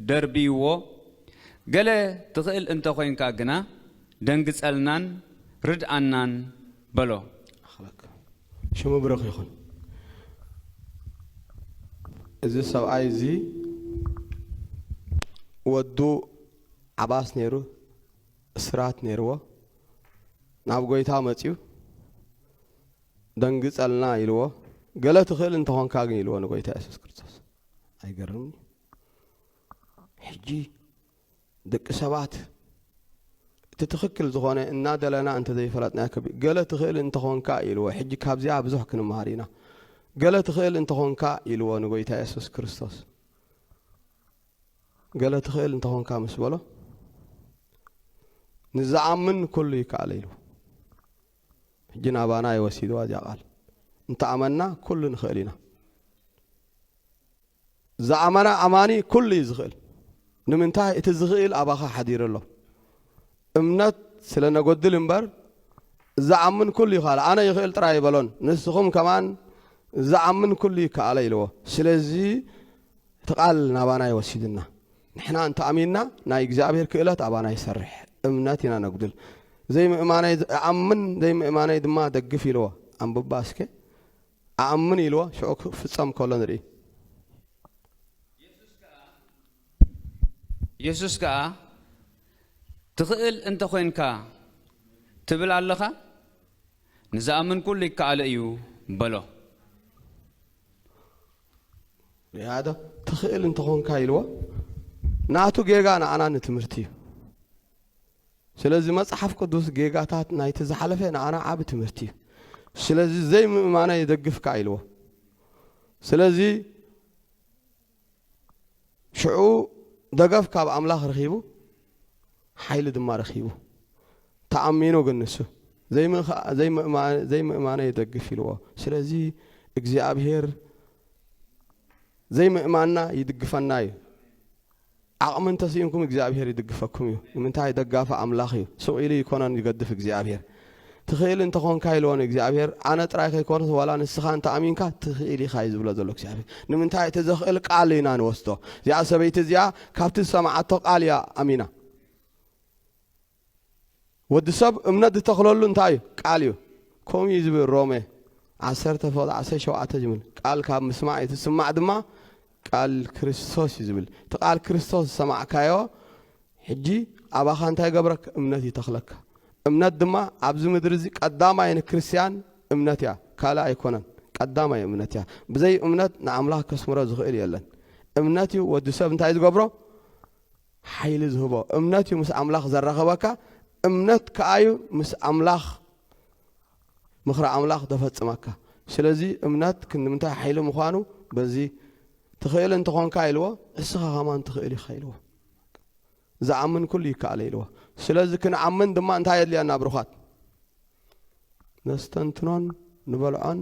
ደርብይዎ። "ገለ ትኽእል እንተ ኾይንካ ግና ደንግጸልናን ርድኣናን" በሎ። ኣኽለክ። ሽሙ ብሩኽ ይኹን። እዚ ሰብኣይ እዚ ወዱ ዓባስ ነይሩ፣ እስራት ነይርዎ። ናብ ጎይታ መጺኡ፣ "ደንግጸልና" ኢልዎ። "ገለ ትኽእል እንተኾንካ ግን" ኢልዎ ንጎይታ የሱስ ክርስቶስ። ኣይገርምን እዩ? ሕጂ ደቂ ሰባት እቲ ትኽክል ዝኾነ እናደለና እንተዘይፈለጥናዮ ከቢድ። "ገለ ትኽእል እንተኾንካ" ኢልዎ። ሕጂ ካብዚኣ ብዙሕ ክንመሃር ኢና። "ገለ ትኽእል እንተኾንካ" ኢልዎ ንጎይታ የሱስ ክርስቶስ። "ገለ ትኽእል እንተኾንካ" ምስ በሎ፣ "ንዝኣምን ኩሉ ይከኣሎ" ኢሉ። ሕጂ ናባና ይወሲድዋ እዚኣ ቃል። እንተኣመና ኩሉ ንኽእል ኢና። ዝኣመና ኣማኒ ኩሉ እዩ ዝኽእል። ንምንታይ? እቲ ዝኽእል ኣባኻ ሓዲሩ ኣሎ። እምነት ስለ ነጎድል እምበር፣ ዝኣምን ኩሉ ይኽእል። ኣነ ይኽእል ጥራይ ኣይበሎን። ንስኹም ከማን ዝኣምን ኩሉ ይከኣሎ ኢልዎ። ስለዚ እቲ ቃል ናባና ይወሲድና። ንሕና እንተ ኣሚንና፣ ናይ እግዚኣብሔር ክእለት ኣባና ይሰርሕ። እምነት ኢና ነጉድል። ዘይምእማነይ፣ እኣምን ዘይምእማነይ ድማ ደግፍ ኢልዎ። ኣንብባ እስከ። ኣኣምን ኢልዎ፣ ሽዑ ክፍጸም ከሎ ንርኢ። የሱስ ከኣ፣ የሱስ ከኣ፣ "ትኽእል እንተ ኾይንካ ትብል ኣለኻ? ንዝኣምን ኩሉ ይከኣሎ እዩ" በሎ። ሪኣዶ? "ትኽእል እንተ ኾንካ" ኢልዎ። ናቱ ጌጋ ንኣና ንትምህርቲ እዩ። ስለዚ መጽሓፍ ቅዱስ ጌጋታት ናይቲ ዝሓለፈ ንኣና ዓቢ ትምህርቲ እዩ። ስለዚ ዘይምእማና ይደግፍ ከኣ ኢልዎ። ስለዚ ሽዑ ደገፍ ካብ ኣምላኽ ረኺቡ፣ ሓይሊ ድማ ረኺቡ። ተኣሚኑ ግን ንሱ ዘይምእኻ-፣ ዘይምእማ-፣ ዘይምእማነ ይደግፍ ኢልዎ። ስለዚ እግዚኣብሔር ዘይምእማንና ይድግፈና እዩ። ዓቕሚ እንተስኢንኩም እግዚኣብሔር ይድግፈኩም እዩ። ንምንታይ? ደጋፊ ኣምላኽ እዩ። ሱቕ ኢሉ ይኮነን ይገድፍ እግዚኣብሔር። "ትኽእል እንተኾንካ" ኢልዎ ንእግዚኣብሔር፣ ኣነ ጥራይ ከይኮነስ ዋላ ንስኻ እንተ ኣሚንካ ትኽእል ኢኻ እዩ ዝብሎ ዘሎ እግዚኣብሔር። ንምንታይ? እቲ ዘኽእል ቃል ኢና ንወስዶ። እዚኣ ሰበይቲ እዚኣ ካብቲ ዝሰማዓቶ ቃል እያ ኣሚና። ወዲ ሰብ እምነት ዝተኽለሉ እንታይ እዩ? ቃል እዩ። ከምኡ እዩ ዝብል ሮሜ ዓሰርተ ፍቕዲ ዓሰርተ ሸውዓተ ዝብል። ቃል ካብ ምስማዕ እዩ፣ እቲ ዝስማዕ ድማ ቃል ክርስቶስ እዩ ዝብል። እቲ ቃል ክርስቶስ ዝሰማዕካዮ ሕጂ ኣባኻ እንታይ ይገብረካ? እምነት ይተኽለካ። እምነት ድማ ኣብዚ ምድሪ እዚ ቀዳማይ ንክርስትያን እምነት እያ፣ ካልእ ኣይኮነን። ቀዳማይ እምነት እያ። ብዘይ እምነት ንኣምላኽ ከስምሮ ዝኽእል የለን። እምነት እዩ ወዲ ሰብ እንታይ ዝገብሮ? ሓይሊ ዝህቦ። እምነት እዩ ምስ ኣምላኽ ዘራኸበካ። እምነት ከኣ እዩ ምስ ኣምላኽ፣ ምኽሪ ኣምላኽ ዘፈጽመካ። ስለዚ እምነት ክንምንታይ ሓይሊ ምዃኑ በዚ "ትኽእል እንተኾንካ" ኢልዎ፣ "እስኻ ከማን ትኽእል ኢኻ" ኢልዎ። "ዝኣምን ኩሉ ይከኣሎ" ኢልዎ። ስለዚ ክንኣምን ድማ እንታይ የድልየና ብሩኻት? ነስተንትኖን ንበልዖን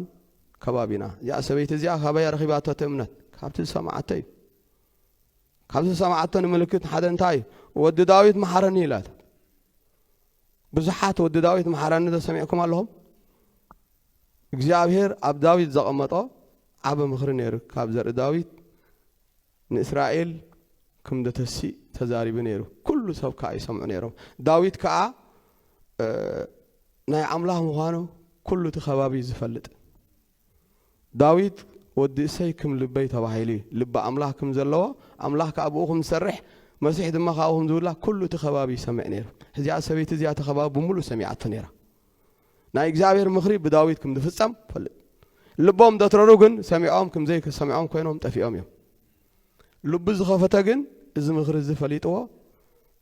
ከባቢና። እዚኣ ሰበይቲ እዚኣ ካበይ ረኺባቶ እቲ እምነት? ካብቲ ዝሰማዓቶ እዩ። ካብቲ ዝሰማዓቶ ንምልክት ሓደ እንታይ እዩ? "ወዲ ዳዊት መሓረኒ" ኢላታ። ብዙሓት "ወዲ ዳዊት መሓረኒ" ተሰሚዕኩም ኣለኹም? እግዚኣብሔር ኣብ ዳዊት ዘቐመጦ ዓቢ ምኽሪ ነይሩ። ካብ ዘርኢ ዳዊት ንእስራኤል ከም ደተሲእ ተዛሪቡ ነይሩ። ኩሉ ሰብ ከኣ ይሰምዑ ነይሮም። ዳዊት ከኣ፣ እ፣ ናይ ኣምላኽ ምዃኑ ኩሉ እቲ ከባቢ እዩ ዝፈልጥ። ዳዊት ወዲ እሰይ ክም ልበይ ተባሂሉ እዩ። ልቢ ኣምላኽ ክም ዘለዎ፣ ኣምላኽ ከኣ ብኡ ክም ዝሰርሕ፣ መሲሕ ድማ ካብኡ ክም ዝውላድ ኩሉ እቲ ከባቢ ይሰምዕ ነይሩ። እዚኣ ሰበይቲ እዚኣ እቲ ከባቢ ብምሉእ ሰሚዓቶ ነይራ። ናይ እግዚኣብሔር ምኽሪ ብዳዊት ክም ዝፍጸም ፈልጥ። ልቦም ደትረሩ ግን ሰሚዖም ክም ዘይሰምዖም ኮይኖም ጠፊኦም እዮም። ልቡ ዝኸፈተ ግን እዚ ምኽሪ እዚ ፈሊጥዎ፣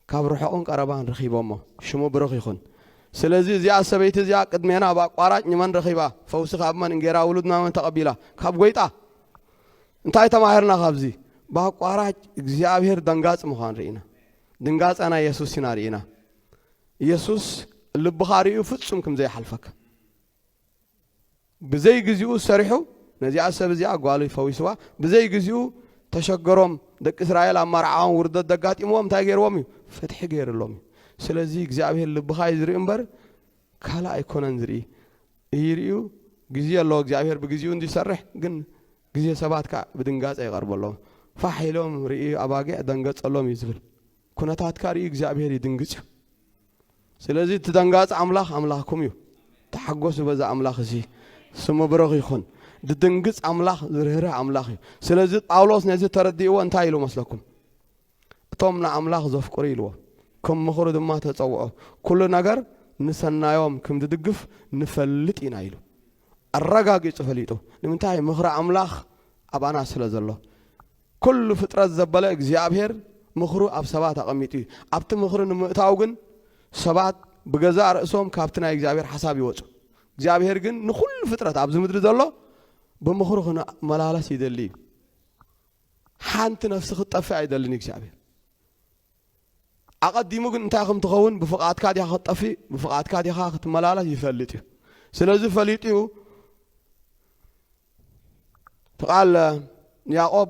ካብ ርሑቕን ቀረባን ረኺቦሞ። ሽሙ ብሩኽ ይኹን። ስለዚ እዚኣ ሰበይቲ እዚኣ ቅድሜና ብኣቋራጭ ንመን ረኺባ? ፈውሲ ካብ መን? እንጌራ ውሉድ መን ተቐቢላ? ካብ ጐይጣ። እንታይ ተማሂርና ካብዚ? ብኣቋራጭ እግዚኣብሔር ደንጋጽ ምዃን ርኢና። ድንጋጸ ናይ የሱስ ኢና ርኢና። የሱስ ልብኻ ርእዩ ፍጹም ክም ዘይሓልፈካ። ብዘይ ግዚኡ ሰሪሑ ነዚኣ ሰብ እዚኣ ጓሉ ፈዊስዋ። ብዘይ ግዚኡ ተሸገሮም ደቂ እስራኤል ኣብ መርዓኦም ውርደት ደጋጢምዎም እንታይ ገይርዎም እዩ? ፍትሒ ገይርሎም እዩ። ስለዚ እግዚኣብሔር ልብኻ እዩ ዝርኢ እምበር ካልእ ኣይኮነን ዝርኢ። ይርእዩ ግዜ ኣለዎ እግዚኣብሔር ብግዚኡ እንዲሰርሕ፣ ግን ግዜ ሰባት ከዓ ብድንጋጸ ይቐርበሎም። ፋሕ ኢሎም ርእዩ ኣባጊዕ ደንገጸሎም እዩ ዝብል። ኩነታትካ ርእዩ እግዚኣብሔር ይድንግጽ እዩ። ስለዚ እቲ ደንጋጺ ኣምላኽ ኣምላኽኩም እዩ። ተሓጎሱ በዛ ኣምላኽ እዚ። ስሙ ብሩኽ ይኹን። ዝድንግጽ ኣምላኽ ዝርህርህ ኣምላኽ እዩ። ስለዚ ጳውሎስ ነዚ ተረዲእዎ እንታይ ኢሉ መስለኩም? እቶም ንኣምላኽ ዘፍቅሩ ኢልዎ፣ ከም ምኽሩ ድማ ተጸውዖ፣ ኩሉ ነገር ንሰናዮም ከም ዝድግፍ ንፈልጥ ኢና ኢሉ። ኣረጋጊጹ ፈሊጡ። ንምንታይ? ምኽሪ ኣምላኽ ኣባና ስለ ዘሎ። ኩሉ ፍጥረት ዘበለ እግዚኣብሔር ምኽሩ ኣብ ሰባት ኣቐሚጡ እዩ። ኣብቲ ምኽሪ ንምእታው ግን ሰባት ብገዛእ ርእሶም ካብቲ ናይ እግዚኣብሔር ሓሳብ ይወጹ። እግዚኣብሔር ግን ንኹሉ ፍጥረት ኣብዚ ምድሪ ዘሎ ብምኽሩ ክመላለስ ይደሊ እዩ። ሓንቲ ነፍሲ ክትጠፍእ ኣይደልን እግዚኣብሔር። ኣቐዲሙ ግን እንታይ ከም ትኸውን ብፍቓድካ ዲኻ ክትጠፍእ፣ ብፍቓድካ ዲኻ ክትመላለስ ይፈልጥ እዩ። ስለዚ ፈሊጡ እዩ። እቲ ቃል ንያዕቆብ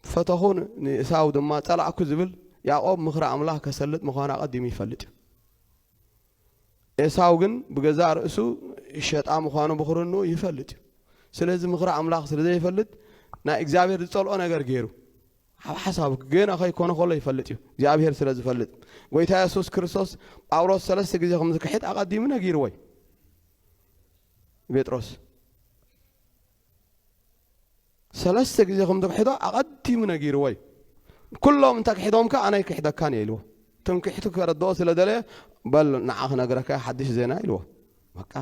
ፈተኹ ንኤሳው ድማ ጸላእኩ ዝብል ያዕቆብ ምኽሪ ኣምላኽ ከሰልጥ ምዃኑ ኣቐዲሙ ይፈልጥ እዩ። ኤሳው ግን ብገዛእ ርእሱ ሸጣ ምዃኑ ብኹርንኡ ይፈልጥ እዩ። ስለዚ ምኽሪ ኣምላኽ ስለ ዘይፈልጥ ናይ እግዚኣብሔር ዝጸልኦ ነገር ገይሩ ኣብ ሓሳቡ ገና ከይኮነ ከሎ ይፈልጥ እዩ። እግዚኣብሔር ስለ ዝፈልጥ ጎይታ የሱስ ክርስቶስ ጳውሎስ ሰለስተ ግዜ ከም ዝክሕድ ኣቐዲሙ ነጊርዎ እዩ። ጴጥሮስ ሰለስተ ግዜ ከም ዝክሕዶ ኣቐዲሙ ነጊርዎ እዩ። ኩሎም እንተ ክሒዶምካ ኣነ ኣይክሕደካን እየ ኢልዎ። ትምክሕቱ ከረድኦ ስለ ደለየ፣ በል ንዓ ክነግረካ እየ ሓድሽ ዜና ኢልዎ። በቃ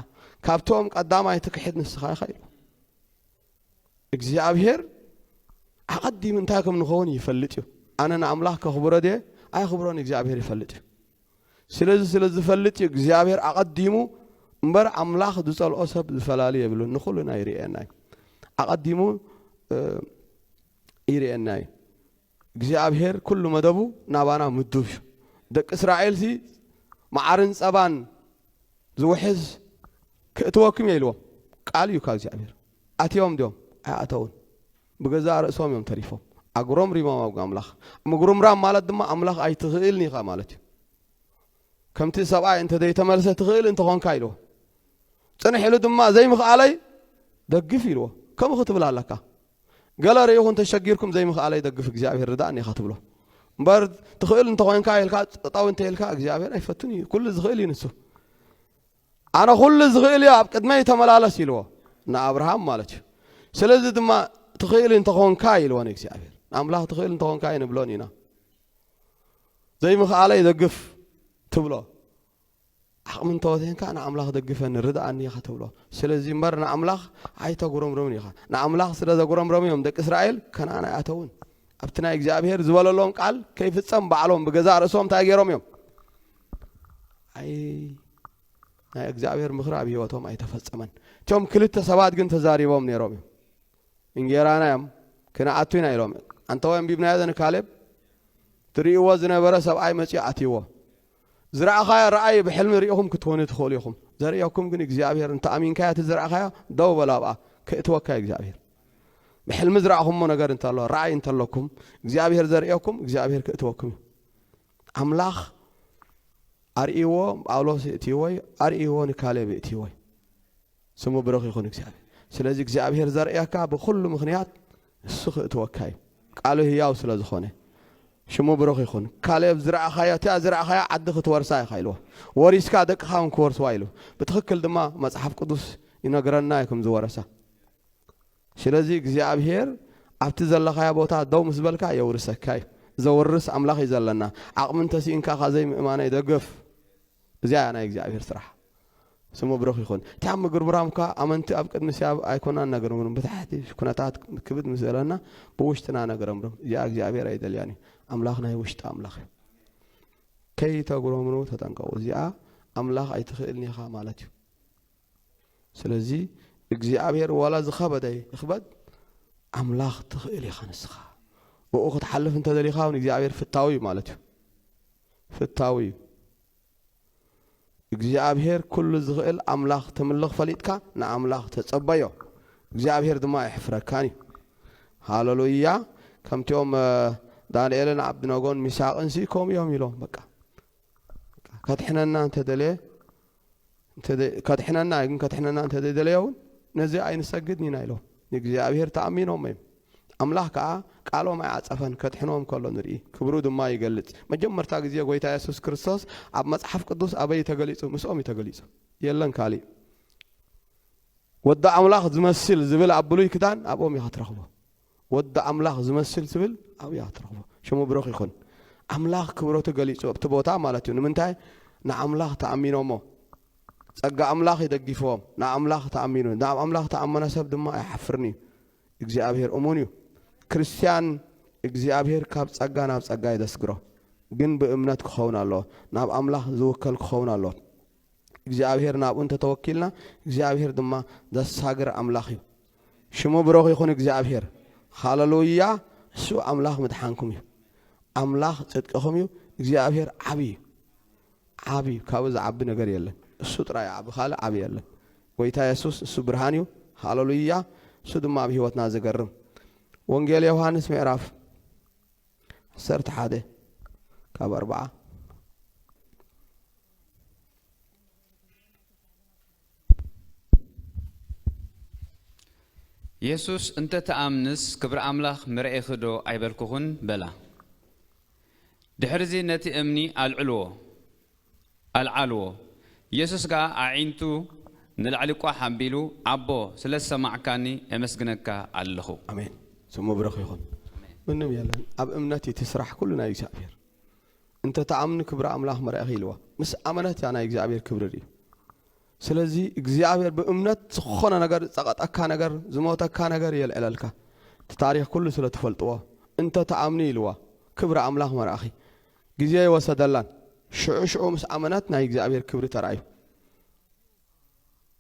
ካብቶም ቀዳማይ ትክሕድ ንስኻ ኢኻ ኢልዎ። እግዚኣብሔር ኣቐዲሙ እንታይ ከም ንኸውን ይፈልጥ እዩ። ኣነ ንኣምላኽ ከኽብሮ ድየ ኣይኽብሮን እግዚኣብሔር ይፈልጥ እዩ። ስለዚ ስለ ዝፈልጥ እዩ እግዚኣብሔር ኣቐዲሙ እምበር ኣምላኽ ዝጸልኦ ሰብ ዝፈላሊ የብሉን። ንኹልና ይርእየና እዩ። ኣቐዲሙ ይርእየና እዩ። እግዚኣብሔር ኩሉ መደቡ ናባና ምዱብ እዩ። ደቂ እስራኤልሲ መዓርን ጸባን ዝውሕዝ ክእትወኩም እየ ኢልዎም። ቃል እዩ ካብ እግዚኣብሔር። ኣትዮም ድዮም? ኣይኣተውን። ብገዛእ ርእሶም እዮም ተሪፎም። ኣጉረምሪሞም ኣብ ኣምላኽ። ምጉርምራም ማለት ድማ ኣምላኽ ኣይትኽእልን ኢኻ ማለት እዩ። ከምቲ ሰብኣይ እንተ ዘይተመልሰ ትኽእል እንተኾንካ ኢልዎ። ጽንሕ ኢሉ ድማ ዘይምኽኣለይ ደግፍ ኢልዎ። ከምኡ ክትብል ኣለካ። ገለ ርኢኹም ተሸጊርኩም ዘይምኽኣለይ ደግፍ እግዚኣብሔር ርዳእኒ ኢኻ ትብሎ። እምበር ትኽእል እንተኾንካ ኢልካ ጠጠው እንተ ኢልካ እግዚኣብሔር ኣይፈቱን እዩ። ኩሉ ዝኽእል እዩ ንሱ። ኣነ ኩሉ ዝኽእል እዩ ኣብ ቅድመይ ተመላለስ ኢልዎ። ንኣብርሃም ማለት እዩ። ስለዚ ድማ ትኽእል እንተኾንካ ኢልዎ ንእግዚኣብሔር። ንኣምላኽ ትኽእል እንተኾንካ ኣይንብሎን ኢና። ዘይምኽኣለይ ደግፍ ትብሎ። ዓቕሚ እንተወተንካ ንኣምላኽ ደግፈኒ ርድኣኒ ኢኻ ትብሎ። ስለዚ እምበር ንኣምላኽ ኣይተጉረምርምን ኢኻ። ንኣምላኽ ስለ ዘጉረምረሙ እዮም ደቂ እስራኤል ከነኣን ኣይኣተውን። ኣብቲ ናይ እግዚኣብሔር ዝበለሎም ቃል ከይፍጸም ባዕሎም ብገዛእ ርእሶም እንታይ ገይሮም እዮም? ኣይ ናይ እግዚኣብሔር ምኽሪ ኣብ ህይወቶም ኣይተፈጸመን። እቶም ክልተ ሰባት ግን ተዛሪቦም ነይሮም እዮም። እንጌራና እዮም ክነኣቱ ኢና ኢሎም። ኣንተ ወይ ኣንቢብናዮ ዘን ካሌብ ትርእይዎ ዝነበረ ሰብኣይ መጺኡ ኣትይዎ። ዝረኣኻዮ ረኣይ ብሕልሚ ርኢኹም ክትኮኑ ትኽእሉ ኢኹም። ዘርእየኩም ግን እግዚኣብሔር እንተ ኣሚንካዮ እቲ ዝረኣኻዮ ደው በል ኣብኣ ክእትወካ እዩ እግዚኣብሔር። ብሕልሚ ዝረኣኹሞ ነገር እንተሎ ረኣይ እንተለኩም እግዚኣብሔር ዘርእየኩም እግዚኣብሔር ክእትወኩም እዩ። ኣምላኽ ኣርእይዎ ጳውሎስ እእትይዎ እዩ፣ ኣርእይዎ ንካሌብ እእትይዎ እዩ። ስሙ ብሩኽ ይኹን እግዚኣብሔር። ስለዚ እግዚኣብሔር ዘርእየካ ብኹሉ ምኽንያት እሱ ክእትወካ እዩ። ቃሉ ህያው ስለ ዝኾነ ሽሙ ብሩኽ ይኹን። ካሌብ ዝረኣኻዮ እቲኣ ዝረኣኻዮ ዓዲ ክትወርሳ ኢኻ ኢልዎ። ወሪስካ ደቅኻ እውን ክወርስዋ ኢሉ። ብትኽክል ድማ መጽሓፍ ቅዱስ ይነግረና እዩ ከም ዝወረሳ። ስለዚ እግዚኣብሔር ኣብቲ ዘለኻዮ ቦታ ደው ምስ በልካ የውርሰካ እዩ። ዘውርስ ኣምላኽ እዩ ዘለና። ዓቕሚ እንተስኢንካ ኻ ዘይምእማነይ ደገፍ። እዚኣ እያ ናይ እግዚኣብሔር ስራሕ። ስሙ ብሩኽ ይኹን። እቲ ኣብ ምግርምራምካ ኣመንቲ ኣብ ቅድሚ ሲያብ ኣይኮናን ነግርምርም። ብታሕቲ ኩነታት ክብድ ምስ በለና ብውሽጥና ነግረምርም። እዚኣ እግዚኣብሔር ኣይደልያን እዩ። ኣምላኽ ናይ ውሽጢ ኣምላኽ እዩ። ከይተጉረምሩ ተጠንቀቑ። እዚኣ ኣምላኽ ኣይትኽእልን ኢኻ ማለት እዩ። ስለዚ እግዚኣብሔር ዋላ ዝኸበደ ይኽበድ ኣምላኽ ትኽእል ኢኻ ንስኻ። ብኡ ክትሓልፍ እንተደሊኻ እውን እግዚኣብሔር ፍታዊ እዩ ማለት እዩ። ፍታዊ እዩ። እግዚኣብሔር ኩሉ ዝኽእል ኣምላኽ ተምልኽ ፈሊጥካ ንኣምላኽ ተጸበዮ። እግዚኣብሔር ድማ ኣይሕፍረካን እዩ። ሃለሉያ። ከምቲኦም እ፣ ዳንኤልን ዓብድነጎን ሚሳቕን ሲ ከምኡ እዮም ኢሎም። በቃ ከድሕነና እንተደለየ እንተ ከድሕነና ግን ከድሕነና እንተ ዘይደለየ እውን ነዚ ኣይንሰግድን ኢና ኢሎም ንእግዚኣብሔር ተኣሚኖም እዮም። ኣምላኽ ከዓ ቃሎም ኣይዓጸፈን። ከድሕኖም ከሎ ንርኢ፣ ክብሩ ድማ ይገልጽ። መጀመርታ ግዜ ጎይታ የሱስ ክርስቶስ ኣብ መጽሓፍ ቅዱስ ኣበይ ተገሊጹ? ምስኦም እዩ ተገሊጹ። የለን ካሊእ። ወዲ ኣምላኽ ዝመስል ዝብል ኣብ ብሉይ ክዳን ኣብኦም ኢኻ ትረኽቦ። ወዲ ኣምላኽ ዝመስል ዝብል ኣብኡ ኢኻ ትረኽቦ። ሽሙ ብሩኽ ይኹን። ኣምላኽ ክብረቱ ገሊጹ ኣብቲ ቦታ ማለት እዩ። ንምንታይ? ንኣምላኽ ተኣሚኖሞ። ጸጋ ኣምላኽ ይደጊፍዎም። ንኣምላኽ ተኣሚኑ። ናብ ኣምላኽ ተኣመነ ሰብ ድማ ኣይሓፍርን እዩ። እግዚኣብሔር እሙን እዩ። ክርስትያን እግዚኣብሔር ካብ ጸጋ ናብ ጸጋ ይደስግሮ። ግን ብእምነት ክኸውን ኣለዎ። ናብ ኣምላኽ ዝውከል ክኸውን ኣለዎ። እግዚኣብሔር ናብኡ እንተተወኪልና እግዚኣብሔር ድማ ዘሳግር ኣምላኽ እዩ። ሽሙ ብሩኽ ይኹን እግዚኣብሔር። ሃለሉያ። እሱ ኣምላኽ ምድሓንኩም እዩ። ኣምላኽ ጽድቅኹም እዩ። እግዚኣብሔር ዓቢ እዩ። ዓቢ እዩ። ካብኡ ዝዓቢ ነገር የለን። እሱ ጥራይ ዓቢ፣ ካልእ ዓቢ የለን። ጎይታ የሱስ እሱ ብርሃን እዩ። ሃለሉያ። እሱ ድማ ኣብ ህይወትና ዝገርም። ወንጌል ዮሃንስ ምዕራፍ ዓሰርተ ሓደ ካብ ኣርብዓ። የሱስ፣ እንተ ትኣምንስ ክብሪ ኣምላኽ ምረኤኺ ዶ ኣይበልኩኽን? በላ። ድሕርዚ ነቲ እምኒ ኣልዕልዎ፣ ኣልዓልዎ። የሱስ ከኣ ኣዒንቱ ንላዕሊ ቋሕ ኣቢሉ፣ ኣቦ፣ ስለ ዝሰማዕካኒ ኤመስግነካ ኣለኹ። ኣሜን። ስሙ ብሩኽ ይኹን። ምንም የለን። ኣብ እምነት እዩ እቲ ስራሕ ኩሉ ናይ እግዚኣብሔር። "እንተ ተኣምኒ ክብሪ ኣምላኽ መርኣኺ" ኢልዋ። ምስ ኣመነት እያ ናይ እግዚኣብሔር ክብሪ ርእዩ። ስለዚ እግዚኣብሔር ብእምነት ዝኾነ ነገር ዝጸቐጠካ ነገር፣ ዝሞተካ ነገር የልዕለልካ። እቲ ታሪኽ ኩሉ ስለ ትፈልጥዎ፣ "እንተ ተኣምኒ" ኢልዋ። ክብሪ ኣምላኽ መርኣኺ። ግዜ ይወሰደላን። ሽዑ ሽዑ ምስ ኣመነት ናይ እግዚኣብሔር ክብሪ ተራእዩ።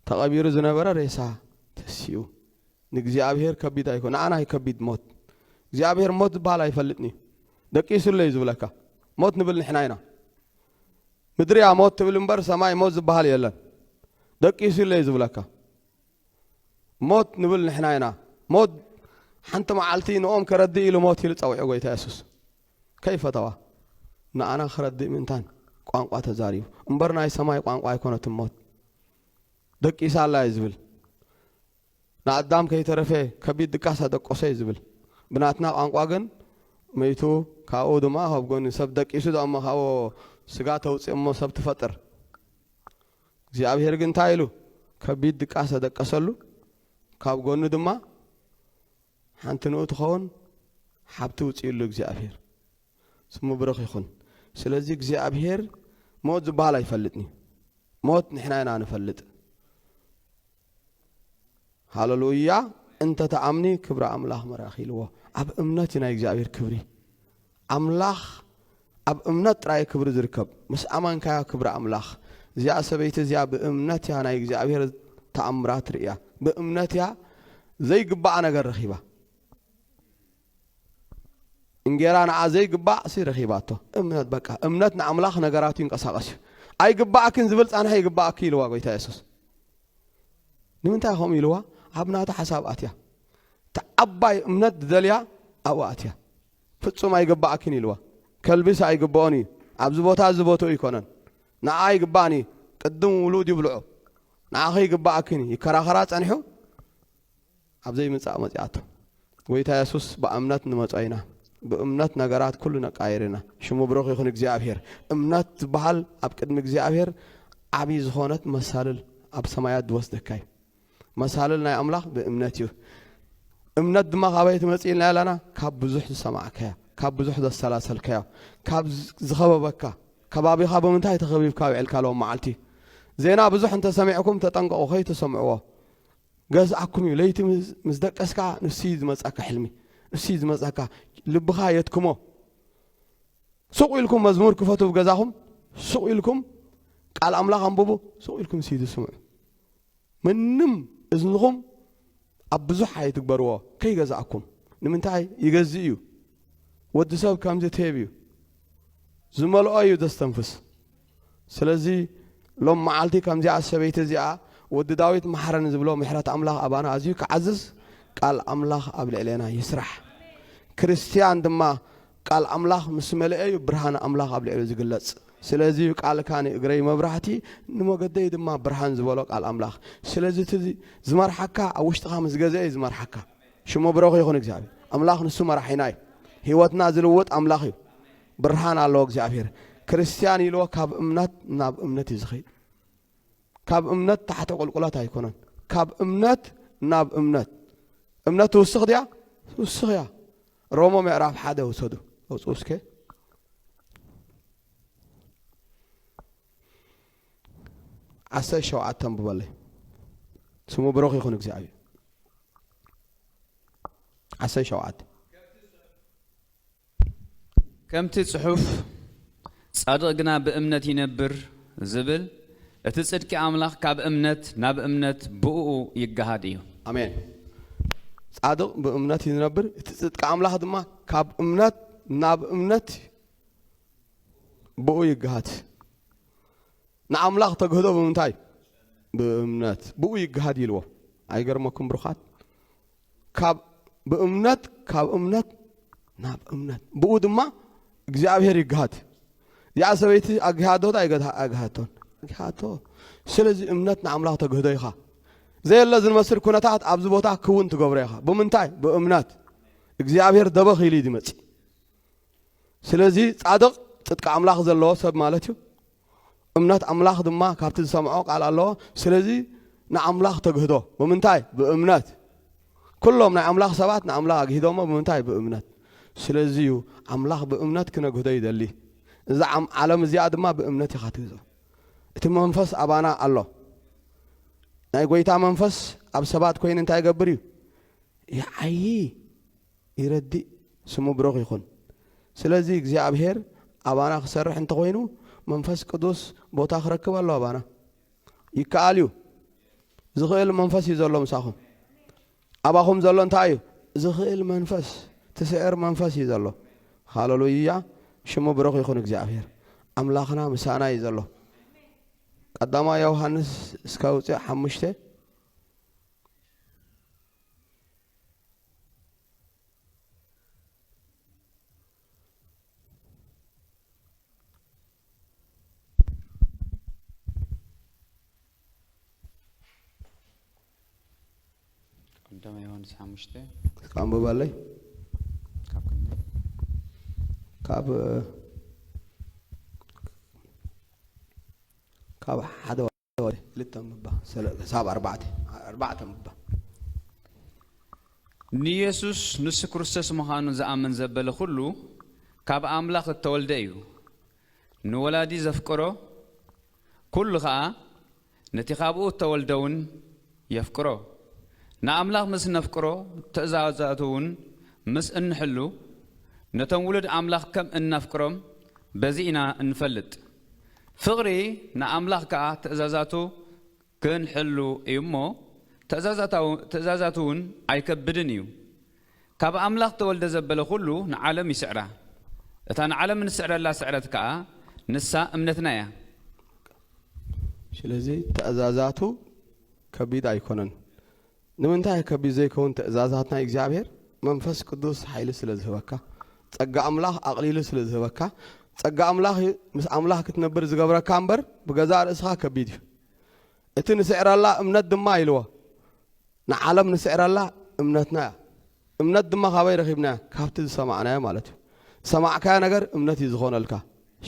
ተቐቢሩ ዝነበረ ሬሳ ተሲኡ። ንእግዚኣብሔር ከቢድ ኣይኮነ፣ ንዓና እዩ ከቢድ ሞት። እግዚኣብሔር ሞት ዝበሃል ኣይፈልጥን እዩ። ደቂሱለይ ዝብለካ። ሞት ንብል ንሕና ኢና። ምድሪ እያ ሞት ትብል እምበር ሰማይ ሞት ዝበሃል የለን። ደቂሱለይ ዝብለካ። ሞት ንብል ንሕና ኢና። ሞት ሓንቲ መዓልቲ ንኦም ከረድእ ኢሉ ሞት ኢሉ ጸዊዑ ጎይታ የሱስ። ከይፈተዋ። ንኣና ከረድእ ምእንታን ቋንቋ ተዛሪቡ። እምበር ናይ ሰማይ ቋንቋ ኣይኮነትን ሞት። ደቂሳ ኣላ እዩ ዝብል። ንኣዳም ከይተረፈ ከቢድ ድቃስ ኣደቆሰ እዩ ዝብል። ብናትና ቋንቋ ግን መይቱ፣ ካብኡ ድማ ካብ ጎኒ ሰብ ደቂሱ ደሞ ካብኡ ስጋ ተውፅእ እሞ ሰብ ትፈጥር። እግዚኣብሔር ግን እንታይ ኢሉ? ከቢድ ድቃስ ኣደቀሰሉ፣ ካብ ጎኑ ድማ ሓንቲ ንኡ ትኸውን ሓብቲ ውፅእሉ እግዚኣብሔር። ስሙ ብሩኽ ይኹን። ስለዚ እግዚኣብሔር ሞት ዝበሃል ኣይፈልጥን እዩ። ሞት ንሕና ኢና ንፈልጥ። ሃሌሉያ። "እንተ ተኣምኒ ክብሪ ኣምላኽ መራኺ" ኢልዎ። ኣብ እምነት እዩ ናይ እግዚኣብሔር ክብሪ። ኣምላኽ ኣብ እምነት ጥራይ ክብሪ ዝርከብ። ምስ ኣመንካዮ ክብሪ ኣምላኽ። እዚኣ ሰበይቲ እዚኣ ብእምነት እያ ናይ እግዚኣብሔር ተኣምራት ርእያ። ብእምነት እያ ዘይግባእ ነገር ረኺባ። እንጌራ ንዓ ዘይግባእ ሲ ረኺባቶ። እምነት በቃ፣ እምነት ንኣምላኽ ነገራቱ ይንቀሳቐስ እዩ። "ኣይግባእክን ዝብል ጻንሒ ይግባእኪ" ኢልዋ ጎይታ የሱስ። ንምንታይ ከምኡ ኢልዋ? ኣብ ናታ ሓሳብ ኣትያ። እቲ ዓባይ እምነት ዝደልያ ኣብኡ ኣትያ። "ፍጹም ኣይግባእክን" ኢልዋ። "ከልቢስ ኣይግብኦን እዩ። ኣብዚ ቦታ እዚ ቦትኡ ኣይኮነን። ንዓ ይግባእን እዩ። ቅድም ውሉድ ይብልዖ። ንዓኺ ይግባእክን እዩ" ይከራኸራ ጸኒሑ። ኣብ ዘይምጻእ መጺኣቶ። ጎይታ የሱስ ብእምነት ንመጾ ኢና። ብእምነት ነገራት ኩሉ ነቃይር ኢና። ሽሙ ብሩኽ ይኹን እግዚኣብሔር። እምነት ዝበሃል ኣብ ቅድሚ እግዚኣብሔር ዓቢ ዝኾነት መሳልል ኣብ ሰማያት ዝወስደካ እዩ። መሳልል ናይ ኣምላኽ ብእምነት እዩ። እምነት ድማ ካበይ ትመጽእ ኢልና ኣለና? ካብ ብዙሕ ዝሰማዕካያ፣ ካብ ብዙሕ ዘሰላሰልካዮ፣ ካብ ዝ-፣ ዝኸበበካ። ከባቢኻ ብምንታይ ተኸቢብካ ውዒልካ ሎም መዓልቲ? ዜና ብዙሕ እንተሰሚዕኩም ተጠንቀቑ፣ ከይትሰምዕዎ። ገዝኣኩም እዩ። ለይቲ ምስ፣ ምስ ደቀስካ ንሱ እዩ ዝመጻካ ሕልሚ፣ ንሱ እዩ ዝመጻካ። ልብኻ የትክሞ። ሱቕ ኢልኩም መዝሙር ክፈቱ ብገዛኹም፣ ሱቕ ኢልኩም ቃል ኣምላኽ ኣንብቡ፣ ሱቕ ኢልኩም ንሱ እዩ ዝስምዑ። ምንም እዝንኹም ኣብ ብዙሕ ኣይትግበርዎ፣ ከይገዝኣኩም። ንምንታይ? ይገዝእ እዩ። ወዲ ሰብ ከምዚ ቴብ እዩ። ዝመልኦ እዩ ዘስተንፍስ። ስለዚ ሎም መዓልቲ ከምዚኣ ሰበይቲ እዚኣ ወዲ ዳዊት መሓረኒ ዝብሎ ምሕረት ኣምላኽ ኣባና ኣዝዩ ክዓዝዝ ቃል ኣምላኽ ኣብ ልዕሌና ይስራሕ። ክርስትያን ድማ ቃል ኣምላኽ ምስ መልአ እዩ ብርሃን ኣምላኽ ኣብ ልዕሊኡ ዝግለጽ። ስለዚ እዩ ቃልካ ንእግረይ መብራህቲ ንመገደይ ድማ ብርሃን ዝበሎ ቃል ኣምላኽ። ስለዚ እቲ ዝመርሓካ ኣብ ውሽጥኻ ምስ ገዘአ እዩ ዝመርሓካ። ሽሙ ብሩኽ ይኹን እግዚኣብሔር። ኣምላኽ ንሱ መራሒና እዩ። ህይወትና ዝልውጥ ኣምላኽ እዩ። ብርሃን ኣለዎ እግዚኣብሔር። ክርስትያን ኢልዎ ካብ እምነት ናብ እምነት እዩ ዝኸይድ። ካብ እምነት ታሕቲ ቁልቁለት ኣይኮነን። ካብ እምነት ናብ እምነት። እምነት ትውስኽ ድያ? ትውስኽ እያ። ሮሞ ምዕራፍ ሓደ ውሰዱ። ኣውፅኡ እስከ። ዓሰርተ ሸውዓተ ኣንብበለይ። ስሙ ብሩኽ ይኹን እግዚኣብሔር። ዓሰርተ ሸውዓተ። ከምቲ ጽሑፍ፣ "ጻድቕ ግና ብእምነት ይነብር" ዝብል፣ እቲ ጽድቂ ኣምላኽ ካብ እምነት ናብ እምነት ብእኡ ይገሃድ እዩ። ኣሜን። ጻድቕ ብእምነት እዩ ዝነብር፣ እቲ ጽድቂ ኣምላኽ ድማ ካብ እምነት ናብ እምነት ብኡ ይግሃድ። ንኣምላኽ ተግህዶ ብምንታይ? ብእምነት። ብኡ ይግሃድ ኢልዎ። ኣይገርመኩም ብሩኻት? ካብ፣ ብእምነት፣ ካብ እምነት ናብ እምነት። ብኡ ድማ እግዚኣብሔር ይግሃድ። እዚኣ ሰበይቲ ኣግሃዶ ዶ ኣይገድሃ-፣ ኣግሃቶን? ኣግሃቶ። ስለዚ እምነት ንኣምላኽ ተግህዶ ኢኻ። ዘየለ ዝመስል ኩነታት ኣብዚ ቦታ ክውን ትገብሮ ኢኻ። ብምንታይ? ብእምነት። እግዚኣብሔር ደበኽ ኢሉ እዩ ዝመጽእ። ስለዚ ጻድቕ ጽድቂ ኣምላኽ ዘለዎ ሰብ ማለት እዩ። እምነት ኣምላኽ ድማ ካብቲ ዝሰምዖ ቃል ኣለዎ። ስለዚ ንኣምላኽ ተግህዶ። ብምንታይ? ብእምነት። ኩሎም ናይ ኣምላኽ ሰባት ንኣምላኽ ኣግሂዶሞ። ብምንታይ? ብእምነት። ስለዚ እዩ ኣምላኽ ብእምነት ክነግህዶ ይደሊ። እዛ ዓም-፣ ዓለም እዚኣ ድማ ብእምነት ኢኻ ትግዝኦ። እቲ መንፈስ ኣባና ኣሎ። ናይ ጐይታ መንፈስ ኣብ ሰባት ኮይኑ እንታይ ይገብር እዩ? ይዓዪ፣ ይረድእ፣ ስሙ ብሩኽ ይኹን። ስለዚ እግዚኣብሔር ኣባና ክሰርሕ እንተኾይኑ መንፈስ ቅዱስ ቦታ ክረክብ ኣሎ ኣባና። ይከኣል እዩ። ዝኽእል መንፈስ እዩ ዘሎ ምሳኹም። ኣባኹም ዘሎ እንታይ እዩ? ዝኽእል መንፈስ፣ ትስዕር መንፈስ እዩ ዘሎ። ሃሌሉያ! ሽሙ ብሩኽ ይኹን እግዚኣብሔር። ኣምላኽና ምሳና እዩ ዘሎ። ቀዳማይ ዮሃንስ እስከ ውፅእ ሓሙሽተ። ቀዳማይ ዮሃንስ ሓሙሽተ። እስከ ኣንብባለይ። ካብ ክንደይ? ካብ፣ ካብ ሓደ ክልተ ምባ፣ ሰለ-፣ ክሳብ ኣርባዕተ፣ ኣርባዕተ ምባ። ንየሱስ ንሱ ክርስቶስ ምዃኑ ዝኣምን ዘበለ ኩሉ ካብ ኣምላኽ እተወልደ እዩ። ንወላዲ ዘፍቅሮ ኩሉ ኸኣ ነቲ ካብኡ እተወልደ እውን የፍቅሮ። ንኣምላኽ ምስ ነፍቅሮ፣ ትእዛዛቱ እውን ምስ እንሕሉ፣ ነቶም ውሉድ ኣምላኽ ከም እነፍቅሮም በዚ ኢና እንፈልጥ። ፍቕሪ ንኣምላኽ ከኣ ትእዛዛቱ ክንሕሉ እዩ እሞ፣ ትእዛዛታው-፣ ትእዛዛቱ እውን ኣይከብድን እዩ። ካብ ኣምላኽ ተወልደ ዘበለ ኩሉ ንዓለም ይስዕራ። እታ ንዓለም እንስዕረላ ስዕረት ከኣ ንሳ እምነትና እያ። ስለዚ ትእዛዛቱ ከቢድ ኣይኮነን። ንምንታይ ከቢድ ዘይከውን ትእዛዛት ናይ እግዚኣብሔር? መንፈስ ቅዱስ ሓይሊ ስለ ዝህበካ፣ ጸጋ ኣምላኽ ኣቕሊሉ ስለ ዝህበካ፣ ጸጋ ኣምላኽ እዩ ምስ ኣምላኽ ክትነብር ዝገብረካ እምበር ብገዛእ ርእስኻ ከቢድ እዩ። እቲ ንስዕረላ እምነት ድማ ኢልዎ። ንዓለም ንስዕረላ እምነትና እያ። እምነት ድማ ካበይ ረኺብናያ? ካብቲ ዝሰማዕናዮ ማለት እዩ። ዝሰማዕካዮ ነገር እምነት እዩ ዝኾነልካ።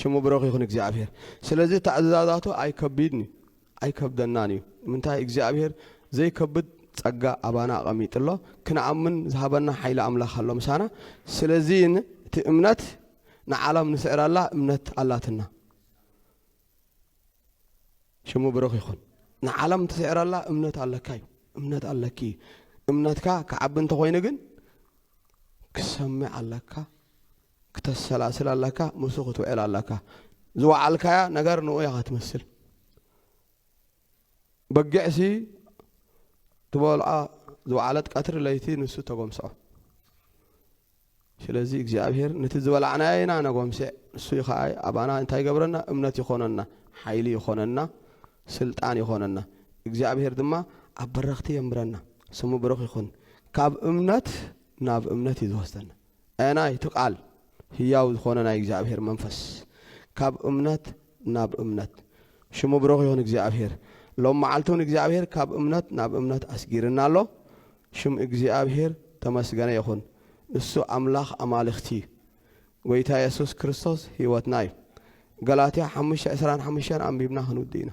ሽሙ ብሩኽ ይኹን እግዚኣብሔር። ስለዚ ትእዛዛቱ ኣይከቢድን እዩ፣ ኣይከብደናን እዩ። ንምንታይ? እግዚኣብሔር ዘይከብድ ጸጋ ኣባና ኣቐሚጡ ኣሎ። ክንኣምን ዝሃበና ሓይሊ ኣምላኽ ኣሎ ምሳና። ስለዚ እቲ እምነት ንዓለም ንስዕረላ እምነት ኣላትና። ሽሙ ብሩኽ ይኹን። ንዓለም ትስዕረላ እምነት ኣለካ እዩ። እምነት ኣለኪ እዩ። እምነትካ ክዓቢ እንተኾይኑ ግን ክሰምዕ ኣለካ፣ ክተሰላስል ኣለካ፣ ምስኡ ክትውዕል ኣለካ። ዝወዓልካያ ነገር ንኡ ኢኻ ትመስል። በጊዕሲ ትበልዖ ዝወዓለት ቀትሪ ለይቲ ንሱ ተጎምስዖ። ስለዚ እግዚኣብሔር ነቲ ዝበላዕናዮ ኢና ነጎምስዕ፣ ንሱ ከዓ ኣባና እንታይ ይገብረና? እምነት ይኾነና፣ ሓይሊ ይኾነና፣ ስልጣን ይኾነና። እግዚኣብሔር ድማ ኣብ በረኽቲ የንብረና። ስሙ ብሩኽ ይኹን። ካብ እምነት ናብ እምነት እዩ ዝወስደና። ኣየናይ? እቲ ቃል ህያው ዝኾነ ናይ እግዚኣብሔር መንፈስ። ካብ እምነት ናብ እምነት። ሽሙ ብሩኽ ይኹን እግዚኣብሔር። ሎም መዓልቲ እውን እግዚኣብሔር ካብ እምነት ናብ እምነት ኣስጊርና ኣሎ። ሽም እግዚኣብሔር ተመስገነ ይኹን። ንሱ ኣምላኽ ኣማልኽቲ እዩ። ጐይታ የሱስ ክርስቶስ ህይወትና እዩ። ገላትያ ሓሙሽተ ዕስራን ሓሙሽተን ኣንቢብና ክንውድእ ኢና።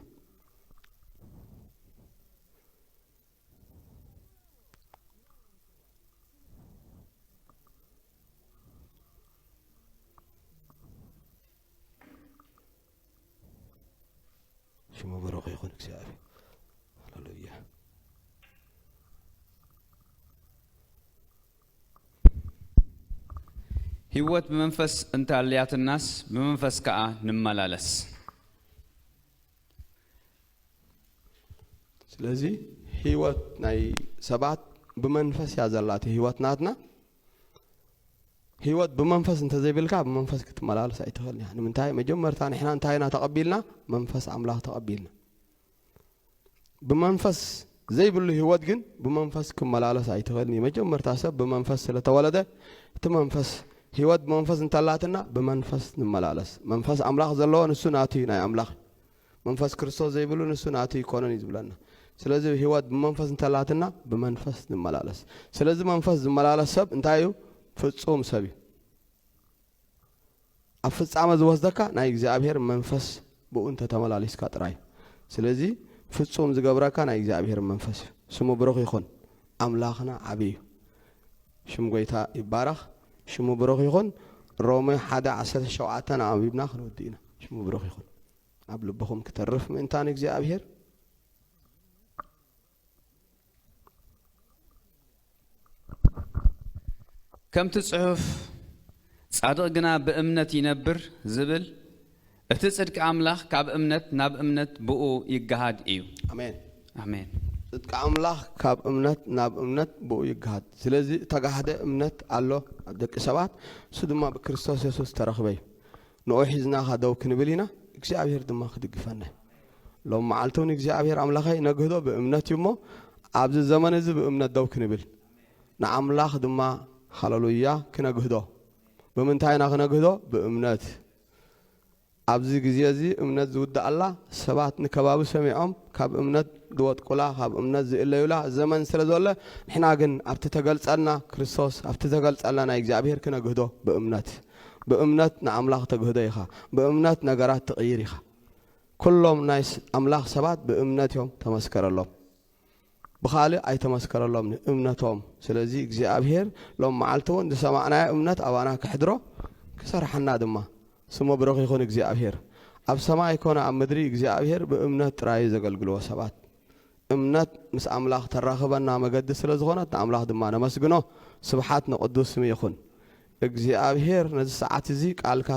ሽሙ ብሩኽ ይኹን እግዚኣብሔር። ሃሌሉያ። ህይወት ብመንፈስ እንተ ኣልያትናስ ብመንፈስ ከኣ ንመላለስ። ስለዚ ህይወት ናይ ሰባት ብመንፈስ እያ ዘላ፣ እቲ ህይወት ናትና። ህይወት ብመንፈስ እንተዘይብልካ ብመንፈስ ክትመላለስ ኣይትኽእልን ኢኻ። ንምንታይ? መጀመርታ ንሕና እንታይ ኢና ተቐቢልና? መንፈስ ኣምላኽ ተቐቢልና። ብመንፈስ ዘይብሉ ህይወት ግን ብመንፈስ ክመላለስ ኣይትኽእልን እዩ። መጀመርታ ሰብ ብመንፈስ ስለተወለደ እቲ መንፈስ፣ ህይወት ብመንፈስ እንተላትና ብመንፈስ ንመላለስ። መንፈስ ኣምላኽ ዘለዎ ንሱ ናቱ እዩ፣ ናይ ኣምላኽ። መንፈስ ክርስቶስ ዘይብሉ ንሱ ናቱ ኣይኮነን እዩ ዝብለና። ስለዚ ህይወት ብመንፈስ እንተላትና ብመንፈስ ንመላለስ። ስለዚ መንፈስ ዝመላለስ ሰብ እንታይ እዩ? ፍጹም ሰብ እዩ። ኣብ ፍጻመ ዝወስደካ ናይ እግዚኣብሔር መንፈስ ብኡ እንተተመላሊስካ ጥራይ። ስለዚ ፍጹም ዝገብረካ ናይ እግዚኣብሔር መንፈስ እዩ። ስሙ ብሩኽ ይኹን። ኣምላኽና ዓቢ እዩ። ሽም ጐይታ ይባረኽ። ሽሙ ብሩኽ ይኹን። ሮሜ ሓደ ዓሰርተ ሸውዓተ ኣንቢብና ክንወድእ ኢና። ሽሙ ብሩኽ ይኹን። ኣብ ልብኹም ክተርፍ ምእንታን እግዚኣብሔር። ከምቲ ጽሑፍ፣ ጻድቕ ግና ብእምነት ይነብር ዝብል፣ እቲ ጽድቂ ኣምላኽ ካብ እምነት ናብ እምነት ብኡ ይገሃድ እዩ። ኣሜን። ኣሜን። ጽድቂ ኣምላኽ ካብ እምነት ናብ እምነት ብኡ ይገሃድ። ስለዚ እተጋህደ እምነት ኣሎ ኣብ ደቂ ሰባት፣ እሱ ድማ ብክርስቶስ የሱስ ተረኽበ እዩ። ንኡ ሒዝና ኸ ደው ክንብል ኢና፣ እግዚኣብሔር ድማ ክድግፈና እዩ። ሎም መዓልቲ እውን እግዚኣብሔር ኣምላኸይ ነግህዶ ብእምነት እዩ እሞ፣ ኣብዚ ዘመን እዚ ብእምነት ደው ክንብል፣ ንኣምላኽ ድማ ሃለሉያ ክነግህዶ። ብምንታይ ኢና ክነግህዶ? ብእምነት። ኣብዚ ግዜ እዚ እምነት ዝውድኣላ፣ ሰባት ንከባቢ ሰሚዖም ካብ እምነት ዝወጥቁላ፣ ካብ እምነት ዝእለዩላ ዘመን ስለ ዘሎ፣ ንሕና ግን ኣብቲ ተገልጸልና ክርስቶስ፣ ኣብቲ ተገልጸልና ናይ እግዚኣብሔር ክነግህዶ ብእምነት። ብእምነት ንኣምላኽ ተግህዶ ኢኻ። ብእምነት ነገራት ትቕይር ኢኻ። ኩሎም ናይ ስ-፣ ኣምላኽ ሰባት ብእምነት እዮም ተመስከረሎም። ብኻልእ ኣይተመስከረሎም እምነቶም። ስለዚ እግዚኣብሔር ሎም መዓልቲ እውን ዝሰማዕናዮ እምነት ኣባና ክሕድሮ ክሰርሓና ድማ። ስሙ ብሩኽ ይኹን እግዚኣብሔር። ኣብ ሰማይ ኮነ ኣብ ምድሪ እግዚኣብሔር ብእምነት ጥራይ ዘገልግልዎ ሰባት። እምነት ምስ ኣምላኽ ተራኽበና መገዲ ስለ ዝኾነት ንኣምላኽ ድማ ነመስግኖ። ስብሓት ንቕዱስ ስሙ ይኹን። እግዚኣብሔር ነዚ ሰዓት እዚ ቃልካ